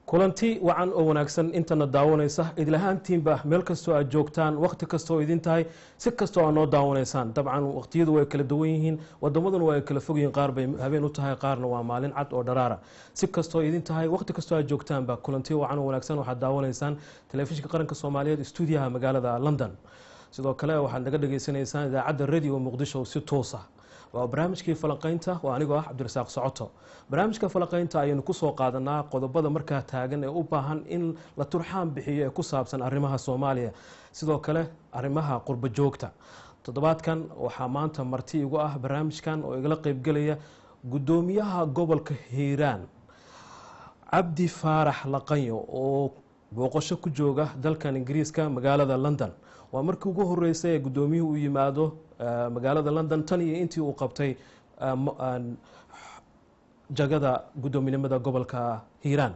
Kulanti wacan oo wanaagsan intana daawanaysa, idlahaantiinba meel kastoo aad joogtaan, wakhti kastoo idin tahay, si kastoo aad noo daawanaysaan. Dabcan waqtiyadu way kala duwan yihiin, wadamaduna waa ay kala fog yihiin. Qaar bay habeen u tahay, qaarna waa maalin cad oo dharaara. Si kastoo idin tahay, wakhti kastoo aad joogtaanba, kulanti wacan oo wanaagsan. Waxaad daawanaysaan Telefishinka Qaranka Soomaaliyeed, stuudiyaha magaalada London. Sidoo kale waxaad naga dhagaysanaysaan idaacadda Radio Muqdisho si toos ah. Waa barnaamijkii Falanqaynta, waa anigoo ah Cabdirasaaq Socoto. Barnaamijka Falanqaynta ayaynu kusoo qaadanaa qodobada markaa taagan ee u baahan in la turxaan bixiyo ee ku saabsan arrimaha Soomaaliya, sidoo kale arrimaha qurbo joogta. Toddobaadkan waxaa maanta marti igu ah barnaamijkan oo igala qeybgelaya guddoomiyaha gobolka Hiiraan, Cabdi Faarax Laqanyo, oo booqasho ku jooga dalkan Ingiriiska, magaalada London. Waa markii ugu horeysay ee guddoomiyuhu u yimaado magaalada London tan iyo intii uu qabtay jagada guddoominimada gobolka Hiiraan.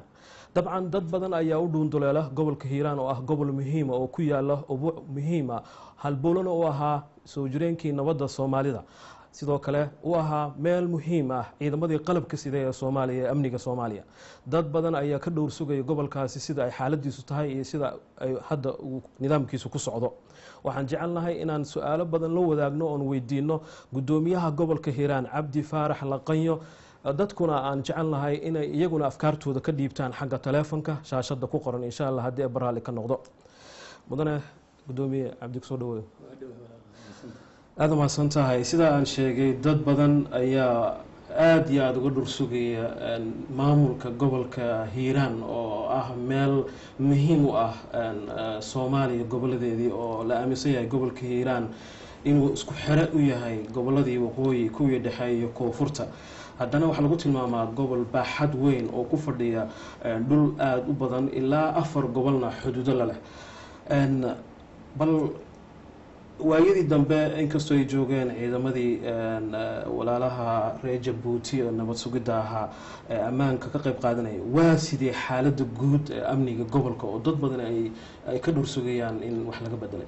Dabcan dad badan ayaa u dhuunduleela gobolka Hiiraan, oo ah gobol muhiima oo ku yaala ubuuc muhiima, halbowlana u ahaa soo jireenkii nabadda Soomaalida, sidoo kale u ahaa meel muhiim ah ciidamadii qalabka sida ee Soomaaliya ee amniga Soomaaliya. Dad badan ayaa ka dhowr sugaya gobolkaasi sida ay xaaladiisu tahay iyo sida ay hadda uu nidaamkiisu ku socdo. Waxaan jecelnahay inaan su-aalo badan la wadaagno oon weydiino guddoomiyaha gobolka Hiiraan, Cabdi Faarax Laqanyo. Dadkuna aan jecelnahay inay iyaguna afkaartooda ka dhiibtaan xagga taleefonka shaashada ku qoran, insha Allah, haddii baraali ka noqdo. Mudane guddoomiye Cabdi, kusoo dhawooda. Aada umahadsan tahay. Sida aan sheegay, dad badan ayaa aada iyo aada uga dhur sugaya maamulka gobolka Hiiraan, oo ah meel muhiim u ah Soomaaliya goboladeedii, oo la aaminsan yahay gobolka Hiiraan inuu isku xere u yahay goboladii waqooyi, kuwii dhexe iyo koonfurta. Haddana waxaa lagu tilmaamaa gobol baaxad weyn oo ku fadhiya dhul aada u badan, ilaa 4 gobolna xuduudo la leh. Bal waayadii dambe, inkastoo ay joogeen ciidamadii walaalaha reer Jabuuti oo nabad sugidda ahaa ee ammaanka ka qayb qaadanaya, waa sidee xaaladda guud ee amniga gobolka oo dad badan ay ka dhur sugayaan in wax laga bedelay?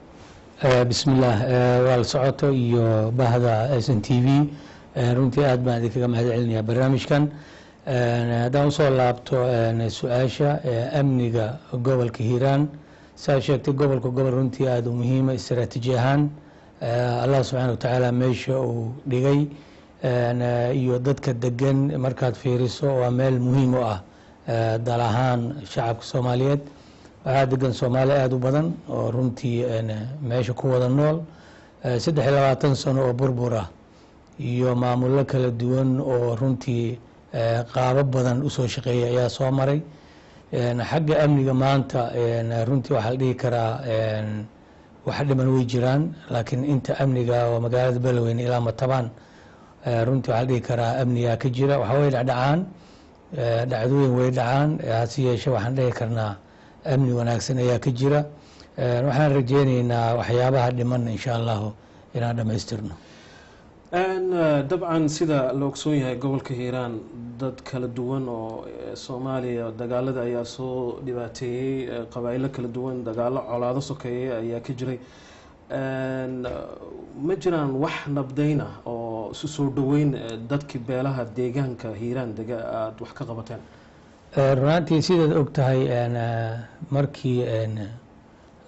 Bismillaah. Waa la socoto iyo bahda SNTV, runtii aad baan idinkaga mahad celinayaa barnaamijkan. Haddaan usoo laabto su-aasha amniga gobolka Hiiraan, saa sheegtay, gobolka gobol runtii aada u muhiima istaraatiiji ahaan. Allah subxaana wa tacaala meesha uu dhigay iyo dadka degan markaad fiiriso, waa meel muhiim u ah dal ahaan shacabka Soomaaliyeed. Waxaa degan Soomaali aada u badan oo runtii meesha ku wada nool. 23 sano oo burbur ah iyo maamullo kala duwan oo runtii qaabo badan usoo shaqeeyay ayaa soo maray. Xagga amniga maanta runtii waxaa la dhihi karaa wax dhiman way jiraan, laakiin inta amniga oo magaalada Beledweyne ilaa Matabaan runtii waxaa la dhihi karaa amnigaa ka jira. Waxa way dhacdhacaan, dhacdooyin way dhacaan, hase yeeshee waxaan dhihi karnaa amni wanaagsan ayaa ka jira. Waxaan rajeyneynaa waxyaabaha dhiman, insha Allahu, inaan dhamaystirno. Dabcan sida la ogsoon yahay, gobolka Hiiraan dad kala duwan oo Soomaaliya dagaalada ayaa soo dhibaateeyey, qabaa'ilo kala duwan, dagaalo colaado sokeeye ayaa ka jiray. Ma jiraan wax nabdayn ah oo isu soo dhoweyn dadkii beelaha deegaanka Hiiraan dega aada wax ka qabateen? Runaantii, sidaad og tahay, markii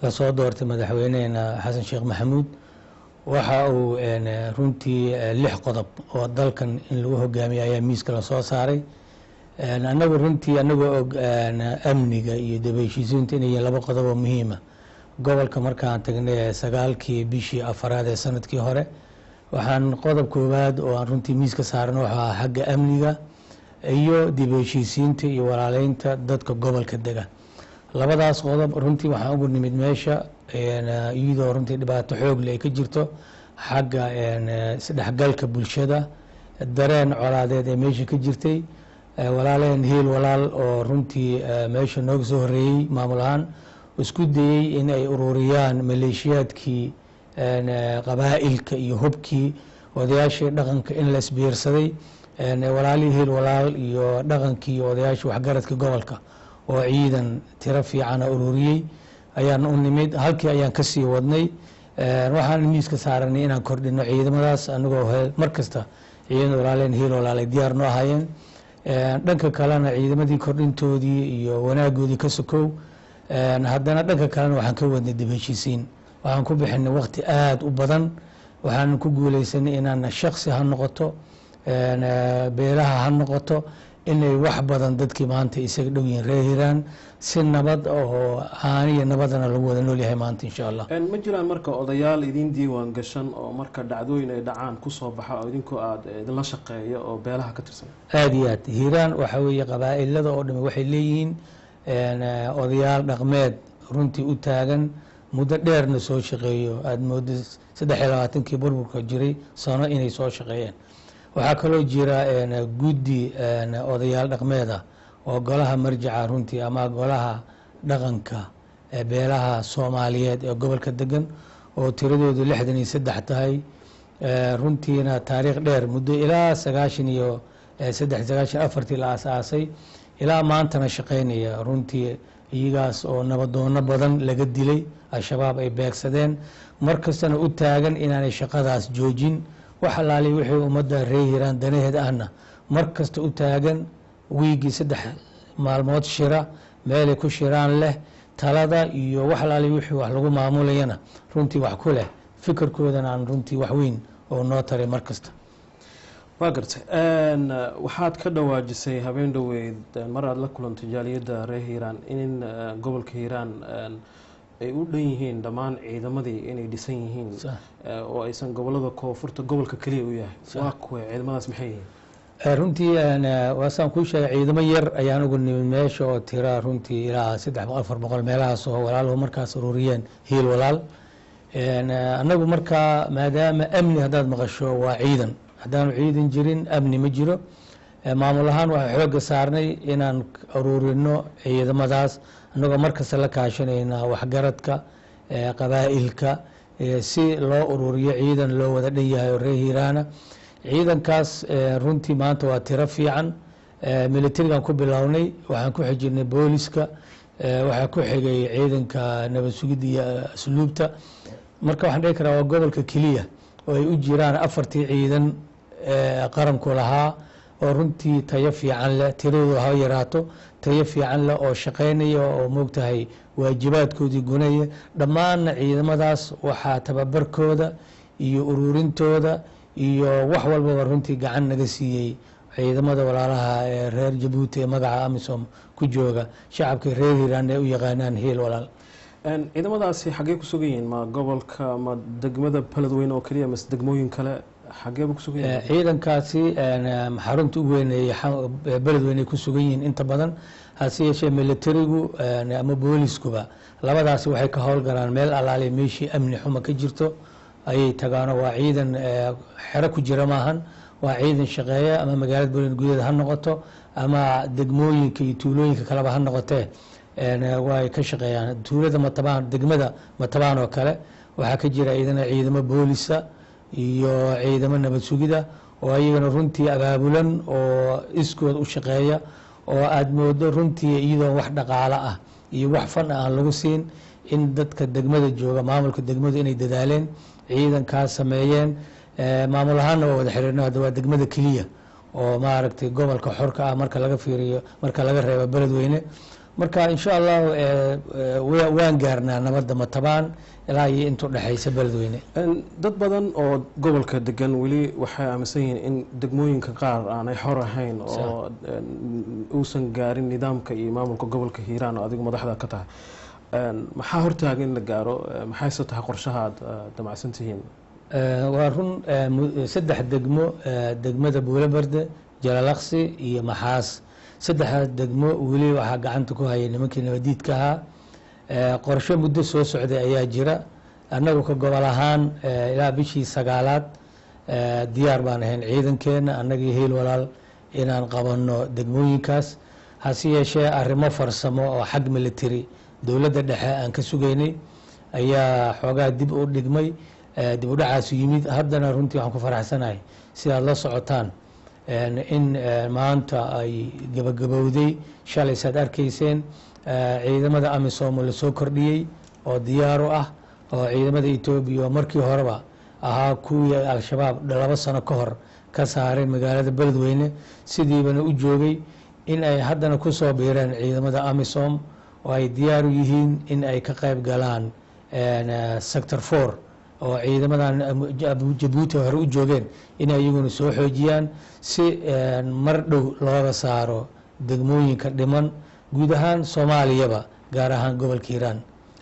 lasoo doortay madaxweyneheena Xasan Sheekh Maxamuud, waxa uu runtii 6 qodob oo dalkan in lagu hogaamiyo ayaa miiska lasoo saaray. Annagu runtii anagoo og amniga iyo dib u heshiisiinta inay yihiin 2 qodob oo muhiima, gobolka markaan tagnay 9kii bishii afaraad ee sanadkii hore, waxaan qodob koowaad oo aan runtii miiska saarno wuxuu ahaa xagga amniga iyo dib u heshiisiinta iyo walaaleynta dadka gobolka dega. Labadaas qodob runtii waxaan ugu nimid meesha iyadoo runtii dhibaato xoog leh ay ka jirto xagga isdhexgalka bulshada, dareen colaadeed ee meesha ka jirtay. Walaaleen Hiil Walaal oo runtii meesha nooga soo horeeyey maamul ahaan, isku dayey in ay ururiyaan maleeshiyaadkii qabaa'ilka iyo hubkii odayaashii dhaqanka in la isbiirsaday. Walaalihii Hiil Walaal iyo dhaqankii iyo odayaashii waxgaradka gobolka oo ciidan tiro fiicana ururiyey ayaan u nimid. Halkii ayaan kasii wadnay. Waxaan miiska saaranay inaan kordhino ciidamadaas, anagoo mar kasta ciidan walaaleen Hiil Walaalay diyaar noo ahaayeen. Dhanka kalena ciidamadii kordhintoodii iyo wanaagoodii ka sokow, haddana dhanka kalena waxaan ka wadnay dib heshiisiin. Waxaan ku bixinay waqti aada u badan, waxaan ku guuleysanay inaan shaksi ha noqoto, beelaha ha noqoto, inay wax badan dadkii maanta isaga dhow yihiin reer Hiiraan, si nabad oo caaniya nabadana lagu wada nool yahay maanta, insha Allah. Ma jiraan marka odayaal idin diiwaan gashan oo marka dhacdooyin ay dhacaan kusoo baxa oo idinku aada idinla shaqeeyo oo beelaha ka tirsan? Aada iyo aad. Hiiraan waxaa weeye qabaa-ilada oo dhami waxay leeyihiin odayaal dhaqmeed runtii u taagan, muddo dheerna soo shaqeeyo, aada moodo 23-kii burburka jiray sano inay soo shaqeeyeen. Waxaa kaloo jira guddi odayaal dhaqmeed ah oo golaha marjaca runtii ama golaha dhaqanka beelaha Soomaaliyeed ee gobolka degan, oo tiradoodu 63 tahay, runtiina taariikh dheer, muddo ilaa 93, 94-tii la aas-aasay ilaa maantana shaqeynaya runtii, iyagaas oo nabadoono badan laga dilay, Al-Shabaab ay beegsadeen, mar kastana u taagan inaanay shaqadaas joojin, wax allaali wixii ummadda reer Hiiraan danaheed ahna mar kasta u taagan, wiigii 3 maalmood shira, meelay ku shiraan leh, talada iyo wax allaali wixii wax lagu maamulayana runtii wax ku leh, fikirkoodana aan runtii wax weyn oo noo taray mar kasta. Waa gartay. Waxaad ka dhawaajisay habeen dhoweyd mar aad la kulantay jaaliyadda reer Hiiraan in gobolka Hiiraan ay u dhan yihiin dhammaan ciidamadii, inay dhisan yihiin oo aysan gobolada koonfurta gobolka keliya u yahay. Waa kuwa ciidamadaas? Maxay yihiin? Runtii waasaan kuu sheegay, ciidamo yar ayaan ugu nimid meesha oo tira runtii ilaa 300, 400 meelahaas oo walaaluhu markaas ururiyeen Hiil Walaal. Annagu markaa maadaama amni haddaad maqasho waa ciidan, haddaanu ciidan jirin amni ma jiro, maamul ahaan waxaan xoogga saarnay inaan ururino ciidamadaas, annagoo markasta la kaashanayna waxgaradka qabaa'ilka, si loo ururiyo ciidan loo wada dhan yahay oo reer Hiiraana. Ciidankaas runtii maanta waa tiro fiican. Militarigan ku bilownay, waxaan ku xijirnay booliska, waxaa ku xigay ciidanka nabad sugidda iyo asluubta. Marka waxaan dhihi karaa waa gobolka keliya oo ay u jiraan afartii ciidan qaranku lahaa, oo runtii tayo fiican leh, tiradoodu ha yaraato, tayo fiican leh oo shaqeynaya oo moogtahay waajibaadkoodii gunaya. Dhammaanna ciidamadaas waxaa tababarkooda iyo ururintooda iyo wax walbaba runtii gacan naga siiyey ciidamada walaalaha ee reer Jabuuti ee magaca AMISOM ku jooga, shacabka reer Hiiraan ay u yaqaanaan Hiil Walaal. Ciidamadaasi xaggee ku sugan yihiin? Ma gobolka, ma degmada Beledweyne oo keliya, mase degmooyin kale? Xageeba ku sugan yihiin? Ciidankaasi xarunta ugu weyn Beledweyne ay ku sugan yihiin inta badan. Hase yeeshee militarigu ama booliskuba labadaasi waxay ka howlgalaan meel allaale meeshii amni xuma ka jirto ayay tagaano. Waa ciidan xero ku jira maahan, waa ciidan shaqeeya, ama magaalada Beledweyne gudaheeda ha noqoto ama degmooyinka iyo tuulooyinka kaleba ha noqotee, way ka shaqeeyaan. Tuulada Matabaan, degmada Matabaan oo kale, waxaa ka jira iyadana ciidamo boolisa iyo ciidamo nabad sugida oo ayagana runtii abaabulan oo iskood u shaqeeya, oo aada moodo runtii iyadoon wax dhaqaalo ah iyo wax fan ah aan lagu siin in dadka degmada jooga, maamulka degmadu inay dadaaleen, ciidankaas sameeyeen. Maamul ahaanna waa wada xiriirno. Hadda waa degmada keliya oo maaragtay gobolka xorka ah marka laga fiiriyo, marka laga reebo Beledweyne. Marka insha Allahu waan gaarnaa nabadda Matabaan ilaa iyo intu dhexaysa Beledweyne. Dad badan oo gobolka degan weli waxay aaminsan yihiin in degmooyinka qaar aanay xor ahayn oo uusan gaarin nidaamka iyo maamulka gobolka Hiiraan oo adigu madaxda ka tahay. Maxaa hortaaga in la gaaro? Maxayse tahay qorshaha aad damacsan tihiin? Waa run, 3 degmo, degmada Buulaberde, Jalalaqsi iyo Maxaas, saddexdaas degmo weli waxaa gacanta ku hayay nimankii nabadiidka ahaa. Qorshe muddo soo socday ayaa jira. Annagu ka gobol ahaan ilaa bishii 9aad diyaar baan ahayn, ciidankeena annagii Hiil Walaal, inaan qabanno degmooyinkaas. Hase yeeshee arrimo farsamo oo xag military dowladda dhexe aan ka sugaynay ayaa xoogaa dib u dhigmay, dib u dhacaasu yimid. Haddana runtii waxaan ku faraxsanahay, sidaad la socotaan, in maanta ay gabagabowday, shalay saad arkayseen, ciidamada AMISOM oo lasoo kordhiyey oo diyaar u ah, oo ciidamada Etoobiya oo markii horeba ahaa kuwii Al-Shabaab 2 sano ka hor ka saaray magaalada Beledweyne, sidiibana u joogay, in ay haddana kusoo biireen ciidamada AMISOM oo ay diyaar u yihiin in ay ka qayb galaan Sector 4, oo ciidamadan Jabuuti hore u joogeen in ay iyaguna soo xoojiyaan, si mar dhow looga saaro degmooyinka dhiman guud ahaan Soomaaliyaba, gaar ahaan gobolka Hiiraan.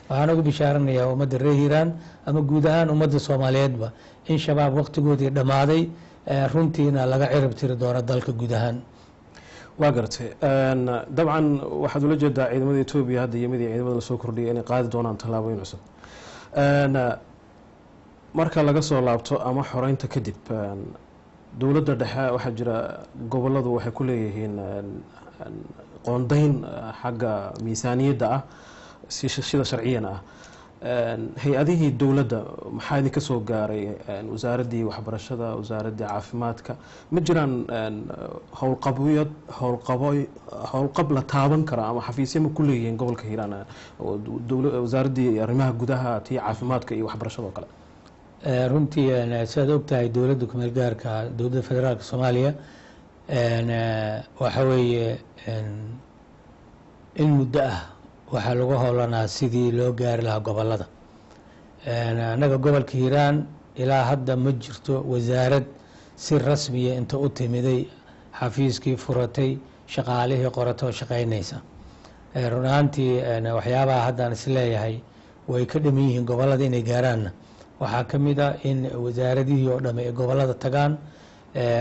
Waxaan ugu bishaaranayaa ummadda reer Hiiraan ama guud ahaan ummadda Soomaaliyeedba in Shabaab waqtigoodii dhammaaday, runtiina laga cirib tiri doono dalka guud ahaan. Waa garatay. Dabcan waxaad ula jeedaa ciidamada Etoobiya hadda yimid iyo ciidamada lasoo kordhiyay inay qaadi doonaan tallaabooyin cusub marka laga soo laabto ama xoreynta kadib. Dowladda dhexe waxaa jira goboladu waxay ku leeyihiin qoondayn xagga miisaaniyadda ah, si sida sharciyan ah. Hay-adihii dowladda maxaa idinka soo gaaray? Wasaaraddii waxbarashada, wasaaraddii caafimaadka, ma jiraan howlqabyad howlqabo howlqab la taaban kara ama xafiisyo ma ku leeyihiin gobolka Hiiraan, wasaaraddii arrimaha gudaha, tii caafimaadka iyo waxbarashada oo kale? Runtii, sidaad og tahay, dowladda kumeel gaarka, dowladda federaalka Soomaaliya, waxa weeye in muddo ah waxaa lagu howlanaa sidii loo gaari lahaa gobolada. Annaga gobolka Hiiraan ilaa hadda ma jirto wasaarad si rasmiya inta u timiday, xafiiskii furatay, shaqaalihii qoratoo shaqeynaysa. Run ahaantii, waxyaabaha haddaan is leeyahay way ka dhaman yihiin gobolada inay gaaraanna waxaa ka mid ah in wasaaradihii oo dhamme ay gobolada tagaan,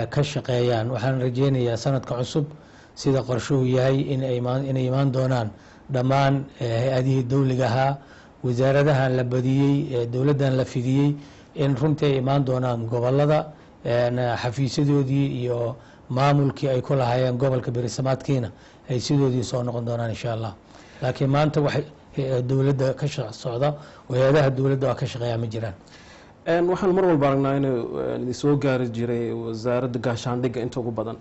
ka shaqeeyaan. Waxaan rajeynayaa sanadka cusub, sida qorshuhu yahay, inay imaan doonaan dhammaan hay-adihii dowliga ahaa, wasaaradahan la badiyey, dowladdan la fidiyey, in runtii ay imaan doonaan gobolada, xafiisyadoodii iyo maamulkii ay ku lahaayeen gobolka berisamaadkiina ay sidoodii soo noqon doonaan, insha Allah. Laakiin maanta wax dowladda ka socda oo hay-adaha dowladda waa ka shaqeeyaa ma jiraan. Waxaan mar walba aragnaa inuu soo gaari jiray wasaaradda gaashaandhigga inta ugu badan.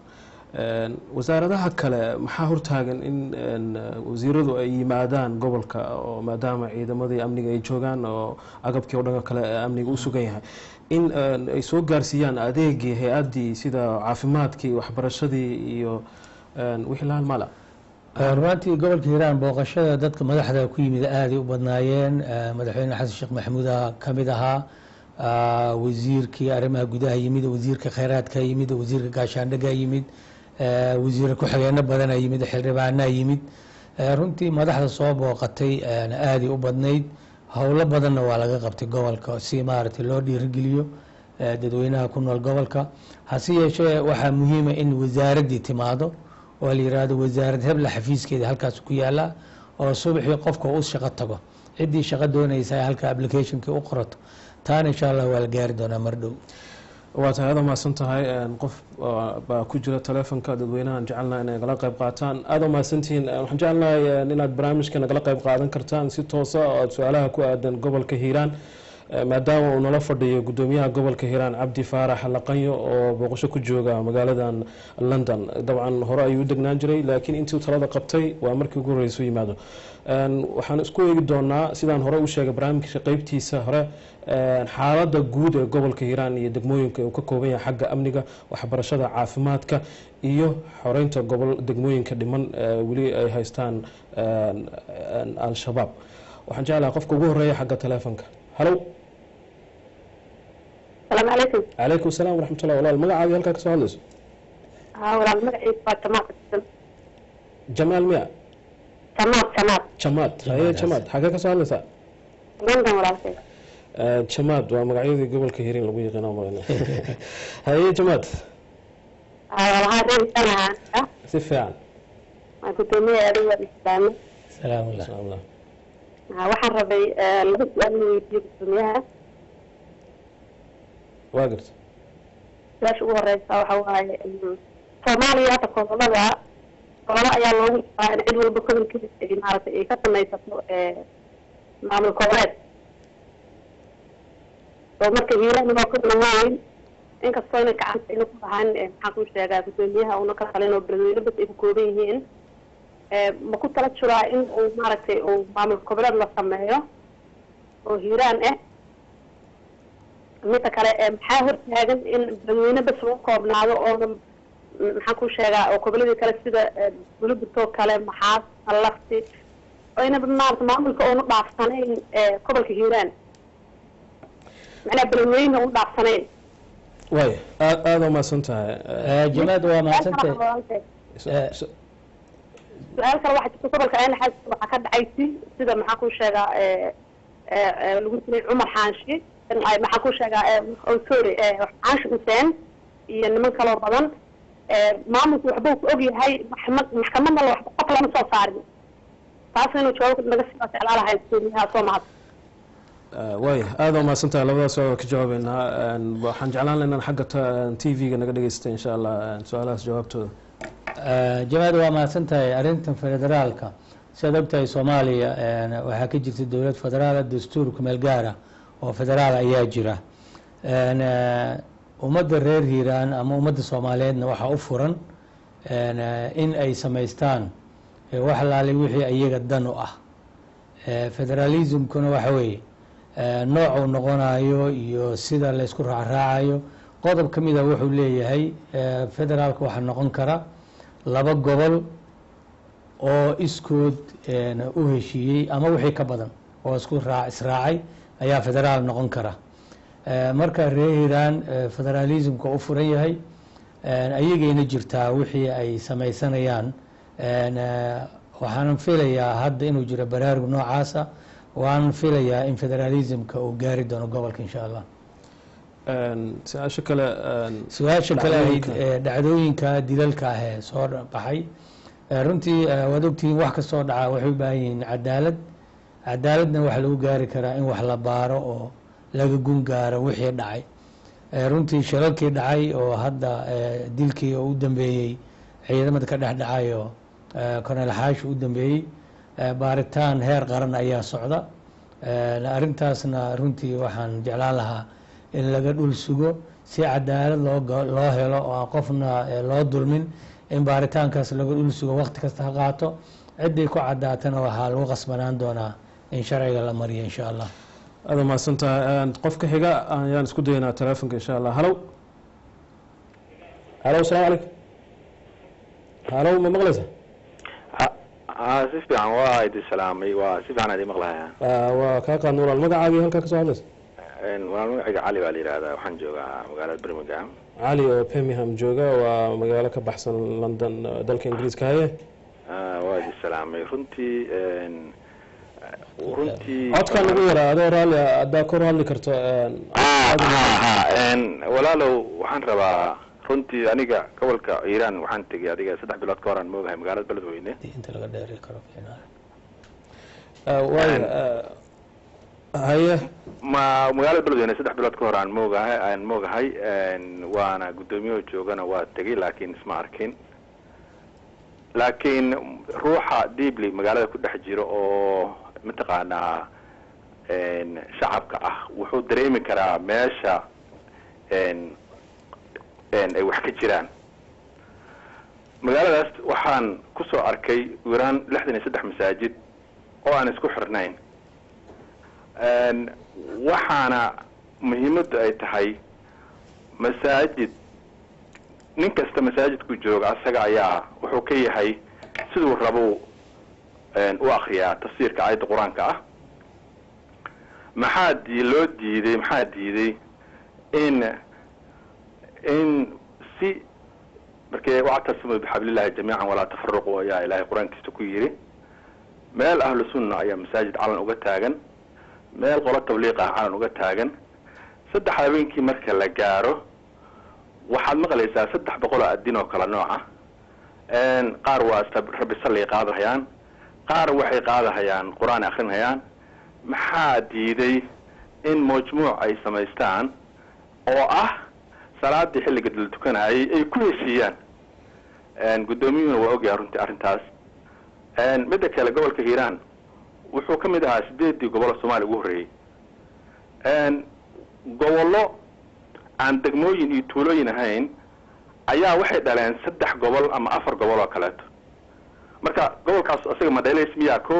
Wasaaradaha kale maxaa hortaagan in wasiiradu ay yimaadaan gobolka, oo maadaama ciidamadii amniga ay joogaan oo agabkii oo dhan kale amniga u sugan yahay, in ay soo gaarsiiyaan adeegii hay-addii sida caafimaadkii, waxbarashadii iyo wixii la halmaala? Runaantii, gobolka Hiiraan booqashada dadka madaxda ku yimid aaday u badnaayeen. Madaxweyne Xasan Sheekh Maxamuuda ka mid ahaa, wasiirkii arrimaha gudaha yimid, wasiirka kheyraadka yimid, wasiirka gaashaandhigga yimid, wasiir ku-xigeenno badana yimid, xildhibaanaa yimid. Runtii madaxda soo booqatay aaday u badnayd. Howlo badanna waa laga qabtay gobolka si maaragtay loo dhiirigeliyo dadweynaha ku nool gobolka. Hase yeeshee, waxaa muhiima in wasaaraddii timaado oo la yiraahdo wasaarad hebla xafiiskeeda halkaas ku yaala, oo subaxii qofka u shaqo tago, ciddii shaqo doonaysa ay halka applicationkii u qorato. Taana insha Allah waa la gaari doonaa mar dhow. Waa tahay, aada mahadsan tahay. Qof baa ku jira telefonka. Dadweynahan jecelnahay inay nagala qayb qaataan. Aada mahadsantihiin. Waxaan jecelnahay inaad barnaamijka nagala qayb qaadan kartaan si toosa oo aad su-aalaha ku aadan gobolka Hiiraan, maadaama uu nala fadhiyo gudoomiyaha gobolka Hiiraan Cabdi Faarax Laqanyo oo booqasho ku jooga magaaladan London. Dabcan hore ayuu u degnaan jiray, laakiin intii talada qabtay waa markii ugu horreysay u yimaado. Waxaan isku eegi doonaa, sidaan hore u sheegay barnaamijka qeybtiisa hore, xaaladda guud ee gobolka Hiiraan iyo degmooyinka uu ka kooban yahay xagga amniga, waxbarashada, caafimaadka iyo xoreynta gobol degmooyinka dhiman weli ay haystaan Al-Shabaab. Waxaan jeclahay qofka ugu horeeya xagga telefonka. Halo. Asalaamu calaykum. Calaykum asalaam waraxmatullah. Walaal, magacaaga, halkaa kasoo hadlayso? Haa walaal, magaciisa waa Jamaad Xasan. Jamaal miya? Jamaad, Jamaad. Jamaad, haye. Jamaad, xagee kasoo hadlaysaa? London, walaalkay. Jamaad waa magacyadii gobolka Hiiraan lagu yaqiino malayna. Haye Jamaad. Haa, waxaa reebisanaa. Si fiican. Waa gudoomiye adiga islaami. Salaamullah. Salaamullah. Haa, waxaan rabay laba su-aal in weydiiyo gudoomiyaha. Waa garta. Su-aasha ugu horeysa waxa waaye, Soomaaliya hadda gobolada gobollo ayaa loogu jiraa in cid walba gobolkiisa ay maaragtay ay ka samaysato maamul goboleed, oo marka Hiiraan waa gobol weyn, inkastoo inay gacanta ayna ku lahaan, maxaan kuu sheegaa, gudoomiyaha una ka talin oo beledweyne bas ay ku kooban yihiin, ma ku tala jiraa in uu maaragtay uu maamul goboleed la sameeyo oo Hiiraan ah? Midda kale, maxaa hortaagan in Beledweyne bas lagu koobnaado oona, maxaan ku sheegaa, oo goboladii kale sida Bulubirtoo kale, Maxaas, Allafti, aynaba maarata maamulka oonu dhaafsanayn gobolka Hiiraan, macnaha Beledweyne u dhaafsanayn? Waay, aad aada umahadsan tahay. Jamaad, waa mahadsantahay. Su-aal kale waxaa jirta, gobolka Aynaxaas waxaa ka dhacay sida, maxaan ku sheegaa, lagu dilay Cumar Xaanshi, maxaan ku sheegaa, oh sorry, Xaanshi Xuseen iyo niman kaloo badan. Maamulku waxbuu ku og yahay, maxkamadna waxba qof lama soo saarin. Taas inuu jawaab naga sii jeclaa lahay gudoomiyaha. Soo mahad. Waaya, aada umahadsan tahay. Labadaas su-aal ka jawaabeynaa. Waxaan jeclaan laha inaan xagga TV-ga naga dhegeysta, insha Allah, su-aalahaas jawaabtooda. Jamaad, waa mahadsan tahay. Arrintan federaalka, siaad ogtahay, Soomaaliya waxaa ka jirta dowlad federaala, dastuur kumeel gaara oo federaal ayaa jira. Ummadda reer Hiiraan ama ummadda Soomaaliyeedna waxaa u furan in ay samaystaan wax laali wixii iyaga dan u ah. Federalismkuna waxa weeye noocuu noqonayo iyo sida laysku raacraacayo. Qodob ka mida wuxuu leeyahay federaalka waxaa noqon kara laba gobol oo iskood u heshiiyey ama wixii ka badan oo isku raa israacay ayaa federaal noqon kara. Marka reer Hiiraan federalismka u furan yahay, ayagayna jirtaa wixii ay samaysanayaan. Waxaanan filayaa hadda inuu jiro baraarug noocaasa, waanan filayaa in federalismka uu gaari doono gobolka, insha Allah. Su-aasha kale. Su-aasha kale ahayd dhacdooyinka dilalka ah ee soo baxay, runtii waad ogtihiin, wax kastoo dhaca waxay u baahan yihiin cadaalad. Cadaaladna waxaa lagu gaari karaa in wax la baaro oo laga gun gaaro wixii dhacay. Runtii shilalkii dhacay oo hadda dilkii oo u dambeeyey ciidamada ka dhex dhacay oo Cornel Xaashi u dambeeyey, baaritaan heer qaran ayaa socda. Arrintaasna runtii waxaan jeclaan lahaa in laga dhul sugo si cadaalad loo helo oo aan qofna loo dulmin, in baaritaankaas laga dhul sugo, waqti kasta ha qaato. Ciddii ku caddaatana waxaa lagu qasbanaan doonaa in sharciga la mariyo, insha Allah. Aada mahadsan tahay. Qofka xiga ayaan isku daynaa telefonka, insha Allah. Halow, halow, asalaamu calaykum. Halow, ma maqlaysa? Si fiican, waa idi salaamay, waa si fiican idin maqlaya. Waa kaa qaadna, walaal. Magacaagii halkaa kasoo hadlaysa? Walaal, magacayga Cali baa la yihahdaa, waxaan joogaa magaalada Birmingham. Cali oo Birmingham jooga, waa magaalo ka baxsan London, dalka Ingiriiska. Haye. Waa idi salaamay. Runtii runtii Codkaan lagu yaraa, adoo raalli, haddaa kor hadli karto. Walaalow, waxaan rabaa runtii aniga gobolka Hiiraan waxaan tegay adiga 3 bilood ka hor aan moogahay, magaalada Beledweyne. Inta laga dheeri karo fiicnaa. Waaya, haye. Ma magaalada Beledweyne 3 bilood ka hor aan moogahay, waana guddoomiyaha joogana waa tegay, laakiin isma arkin. Laakiin ruuxa deeply magaalada ku dhex jiro oo mataqaanaa shacabka ah wuxuu dareemi karaa meesha ay wax ka jiraan. Magaaladaas waxaan kusoo arkay ugu yaraan 63 masaajid oo aan isku xirnayn. Waxaana muhiimaddu ay tahay masaajid nin kasta masaajidku jooga asaga ayaa wuxuu ka yahay siduu rabo u akriyaa tafsiirka aayadda Qur-aanka ah. Maxaa loo diiday? Maxaa diiday in si markee "واعتصموا بحبل الله جميعا ولا تفرقوا" ayaa Ilaahay Qur-aankiisa ku yidhi. Meel Ahlu Sunna ayaa masaajid calan uga taagan, meel qolo tabliiq ah calan uga taagan. 3 habeenkii marka la gaaro waxaad maqlaysaa 300 oo adin oo kala nooca. Qaar waa rabbi sallay qaadahayaan, qaar waxay qaadahayaan Qur-aan akrinhayaan. Maxaa diiday in majmuuc ay samaystaan oo ah salaadii xilliga la tukanayay ay ku heshiiyaan? Guddoomiyuhuna waa ogyahay runtii arrintaas. Midda kale, gobolka Hiiraan wuxuu ka mid ahaa sideedii gobol oo Soomaaliya ugu horreeyey. Gobollo aan degmooyin iyo tuulooyin ahayn ayaa waxay dhaleen saddex gobol ama afar gobol oo kaleeto. Marka gobolkaas isaga ma dhalays miyaa? Ko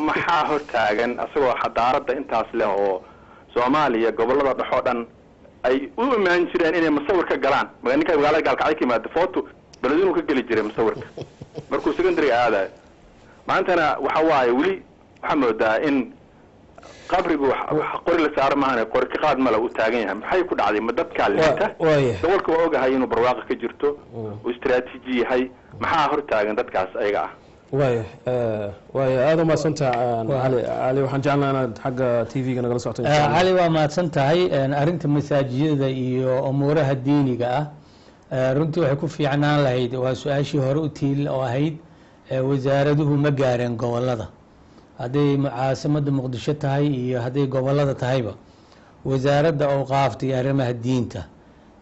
maxaa hortaagan isagoo xadaaradda intaas leh oo Soomaaliya gobolada dhexoo dhan ay u imaan jireen inay masawir ka galaan. Ninka magaalada Gaalkacyo ka yimaada footo beledweynu ka geli jiray masawirka markuu secondary aadayo. Maantana waxa waaye weli waxaa moodaa in qabrigu qori la saaro maahane qori ka qaad male uu taagan yahay. Maxay ku dhacday? Ma dadkaa liita? Gobolka waa ogahay inuu barwaaqa ka jirto, uu istaraatiiji yahay. Maxaa hor taagan dadkaas ayaga ah? Waaya, waaya, aada umahadsantaha, Cali. Cali, waxaan jeclaa inaad xagga TV-ga nagala socoto, insha Allah. Cali, waa mahadsan tahay. Arrinta masaajidada iyo umuuraha diiniga ah, runtii waxay ku fiicnaan lahayd, waa su-aashii hore u tiil oo ahayd, wasaaraduhu ma gaareen gobolada? Hadday caasimadda Muqdisho tahay iyo hadday gobolada tahayba, wasaaradda awqaafta iyo arrimaha diinta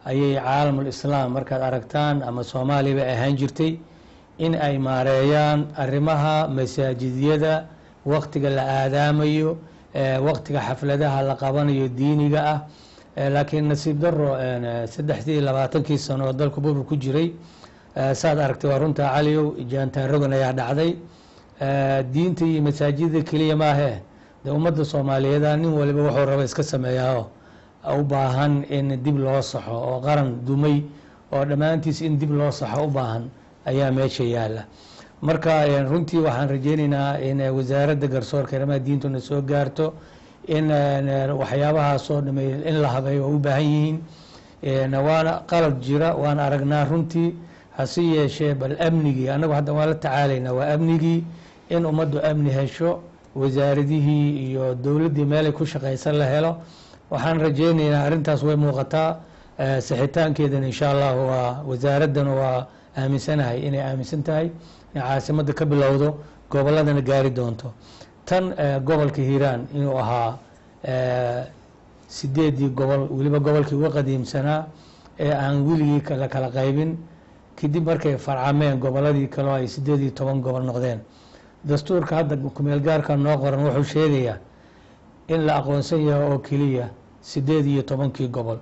ayay caalamul islaam markaad aragtaan ama Soomaaliya bay ahaan jirtay in ay maareeyaan arrimaha masaajidyada, waqtiga la aadaamayo, waqtiga xafladaha la qabanayo diiniga ah. Laakiin nasiib daro, 23kii sano oo dalku burbur ku jiray, saad aragtay, waa runtaa Caliyow, jaantaaragon ayaa dhacday. Diinta iyo masaajidda keliya maahe, dee ummadda Soomaaliyeeda nin waliba wuxuu raba iska sameeyaa, oo u baahan in dib loo saxo, oo qaran dumay oo dhammaantiis in dib loo saxo u baahan ayaa meesha yaala. Marka runtii waxaan rajeyneynaa in wasaaradda garsoorka arrimaha diintuna soo gaarto, in waxyaabahaasoo dhamay in la habeeyo waa u baahan yihiin. Waana qalad jira, waan aragnaa runtii. Hase yeeshee bal amnigii annagu hadda waan la tacaalaynaa, waa amnigii, in ummaddu amni hesho, wasaaradihii iyo dowladdii meelay ku shaqaysan la helo. Waxaan rajeyneynaa arrintaas way muuqataa sixitaankeedana, insha Allah. Waa wasaaraddana waa aaminsanahay inay aaminsan tahay in caasimadda ka bilowdo, gobolladana gaari doonto. Tan gobolka Hiiraan inuu ahaa sideedii gobol, weliba gobolkii uga qadiimsanaa ee aan weligii la kala qaybin, kadib markay farcameen gobolladii kale oo ay 18 gobol noqdeen. Dastuurka hadda kumeel gaarka noo qoran wuxuu sheegayaa in la aqoonsan yahay oo keliya 18kii gobol.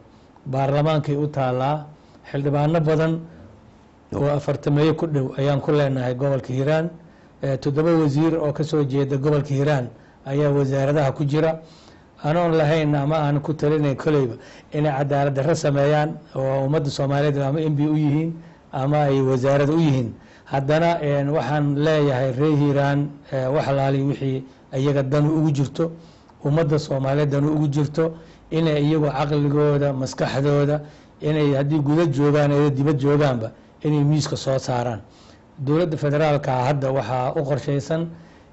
Baarlamaankay u taalaa. Xildhibaano badan oo afartameeyo ku dhow ayaan ku leenahay gobolka Hiiraan. 7 wasiir oo kasoo jeeda gobolka Hiiraan ayaa wasaaradaha ku jira. Anoon lahayn ama aan ku talinayn koleyba inay cadaalad darro sameeyaan oo ummadda Soomaaliyeed ama MP u yihiin ama ay wasaarada u yihiin, haddana waxaan leeyahay reer Hiiraan wax alaali wixii iyaga danu ugu jirto, ummadda Soomaaliyeed danu ugu jirto, inay iyagu caqligooda, maskaxdooda, inay haddii guda joogaan ee dibad joogaanba inay miiska soo saaraan. Dowladda federaalka hadda waxaa u qorshaysan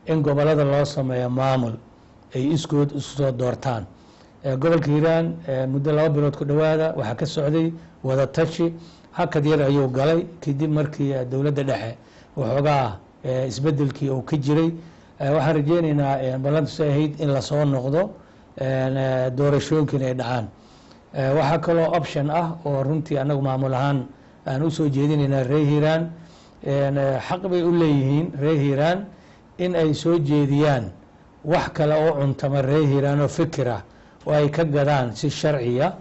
in gobolada loo sameeyo maamul ay iskood isku soo doortaan. Gobolka Hiiraan muddo 2 bilood ku dhowaada waxaa ka socday wada tashi. Hakad yar ayuu galay kadib markii dowladda dhexe waxoogaa isbedelkii uu ka jiray. Waxaan rajeyneynaa ballantu ahayd in lasoo noqdo, doorashooyinkan ay dhacaan. Waxaa kaloo option ah oo runtii anagu maamul ahaan aan usoo jeedinaynaa reer Hiiraan, xaq bay u leeyihiin reer Hiiraan in ay soo jeediyaan wax kale oo cuntama reer Hiiraan oo fikir ah oo ay ka gadaan si sharciya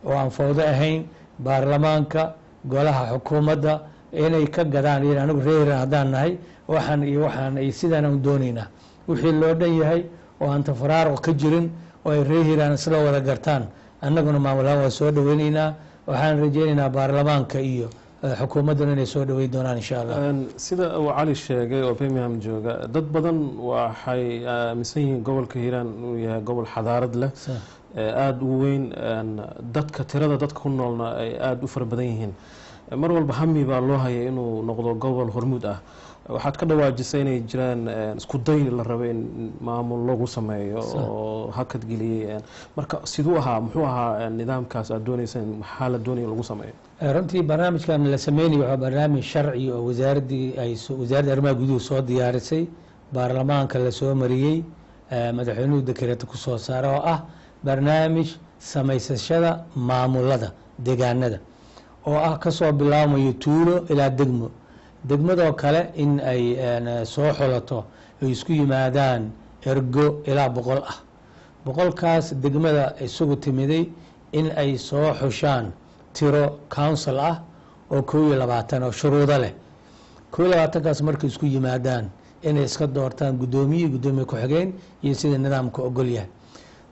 oo aan fawdo ahayn baarlamaanka, golaha xukuumadda inay ka gadaan. Anigu reer Hiiraan haddaan nahay, waxaan iyo waxaan iyo sidaan aan doonaynaa, wixii loo dhan yahay oo aan tafaraaruq ka jirin oo ay reer Hiiraan isla wada gartaan, annaguna maamulahaan waa soo dhaweyneynaa. Waxaan rajeyneynaa baarlamaanka iyo xukuumadduna inay soo dhaweyn doonaan, insha Allah. Sida uu Cali sheegay oo Birmingham jooga, dad badan waxay aaminsan yihiin gobolka Hiiraan inuu yahay gobol xadaarad leh, aada u weyn, dadka tirada dadka ku noolna ay aada u fara badan yihiin. Mar walba hami baa loo hayay inuu noqdo gobol hormuud ah. Waxaad ka dhawaajisay inay jiraan isku day la rabay in maamul lagu sameeyo oo hakad geliyey. Marka siduu ahaa, muxuu ahaa nidaamkaas aad dooneyseen? Maxaa la doonaya in lagu sameeyo? Runtii barnaamijkan la sameynaya waa barnaamij sharci oo wasaaraddii ay wasaaradda arrimaha guduhu soo diyaarisay, baarlamaanka la soo mariyey, madaxweynuhu dekereeto ku soo saara, oo ah barnaamij samaysashada maamulada deegaanada oo ah kasoo bilaabmayo tuulo ilaa degmo, degmadoo kale in ay soo xulato, ay isku yimaadaan ergo ilaa 100 ah. 100kaas degmada isugu timiday in ay soo xushaan tiro council ah oo 21 oo shuruudo leh. 21kaas markay isku yimaadaan inay iska doortaan guddoomiye, guddoomiye ku-xigeen iyo sida nidaamka ogol yahay.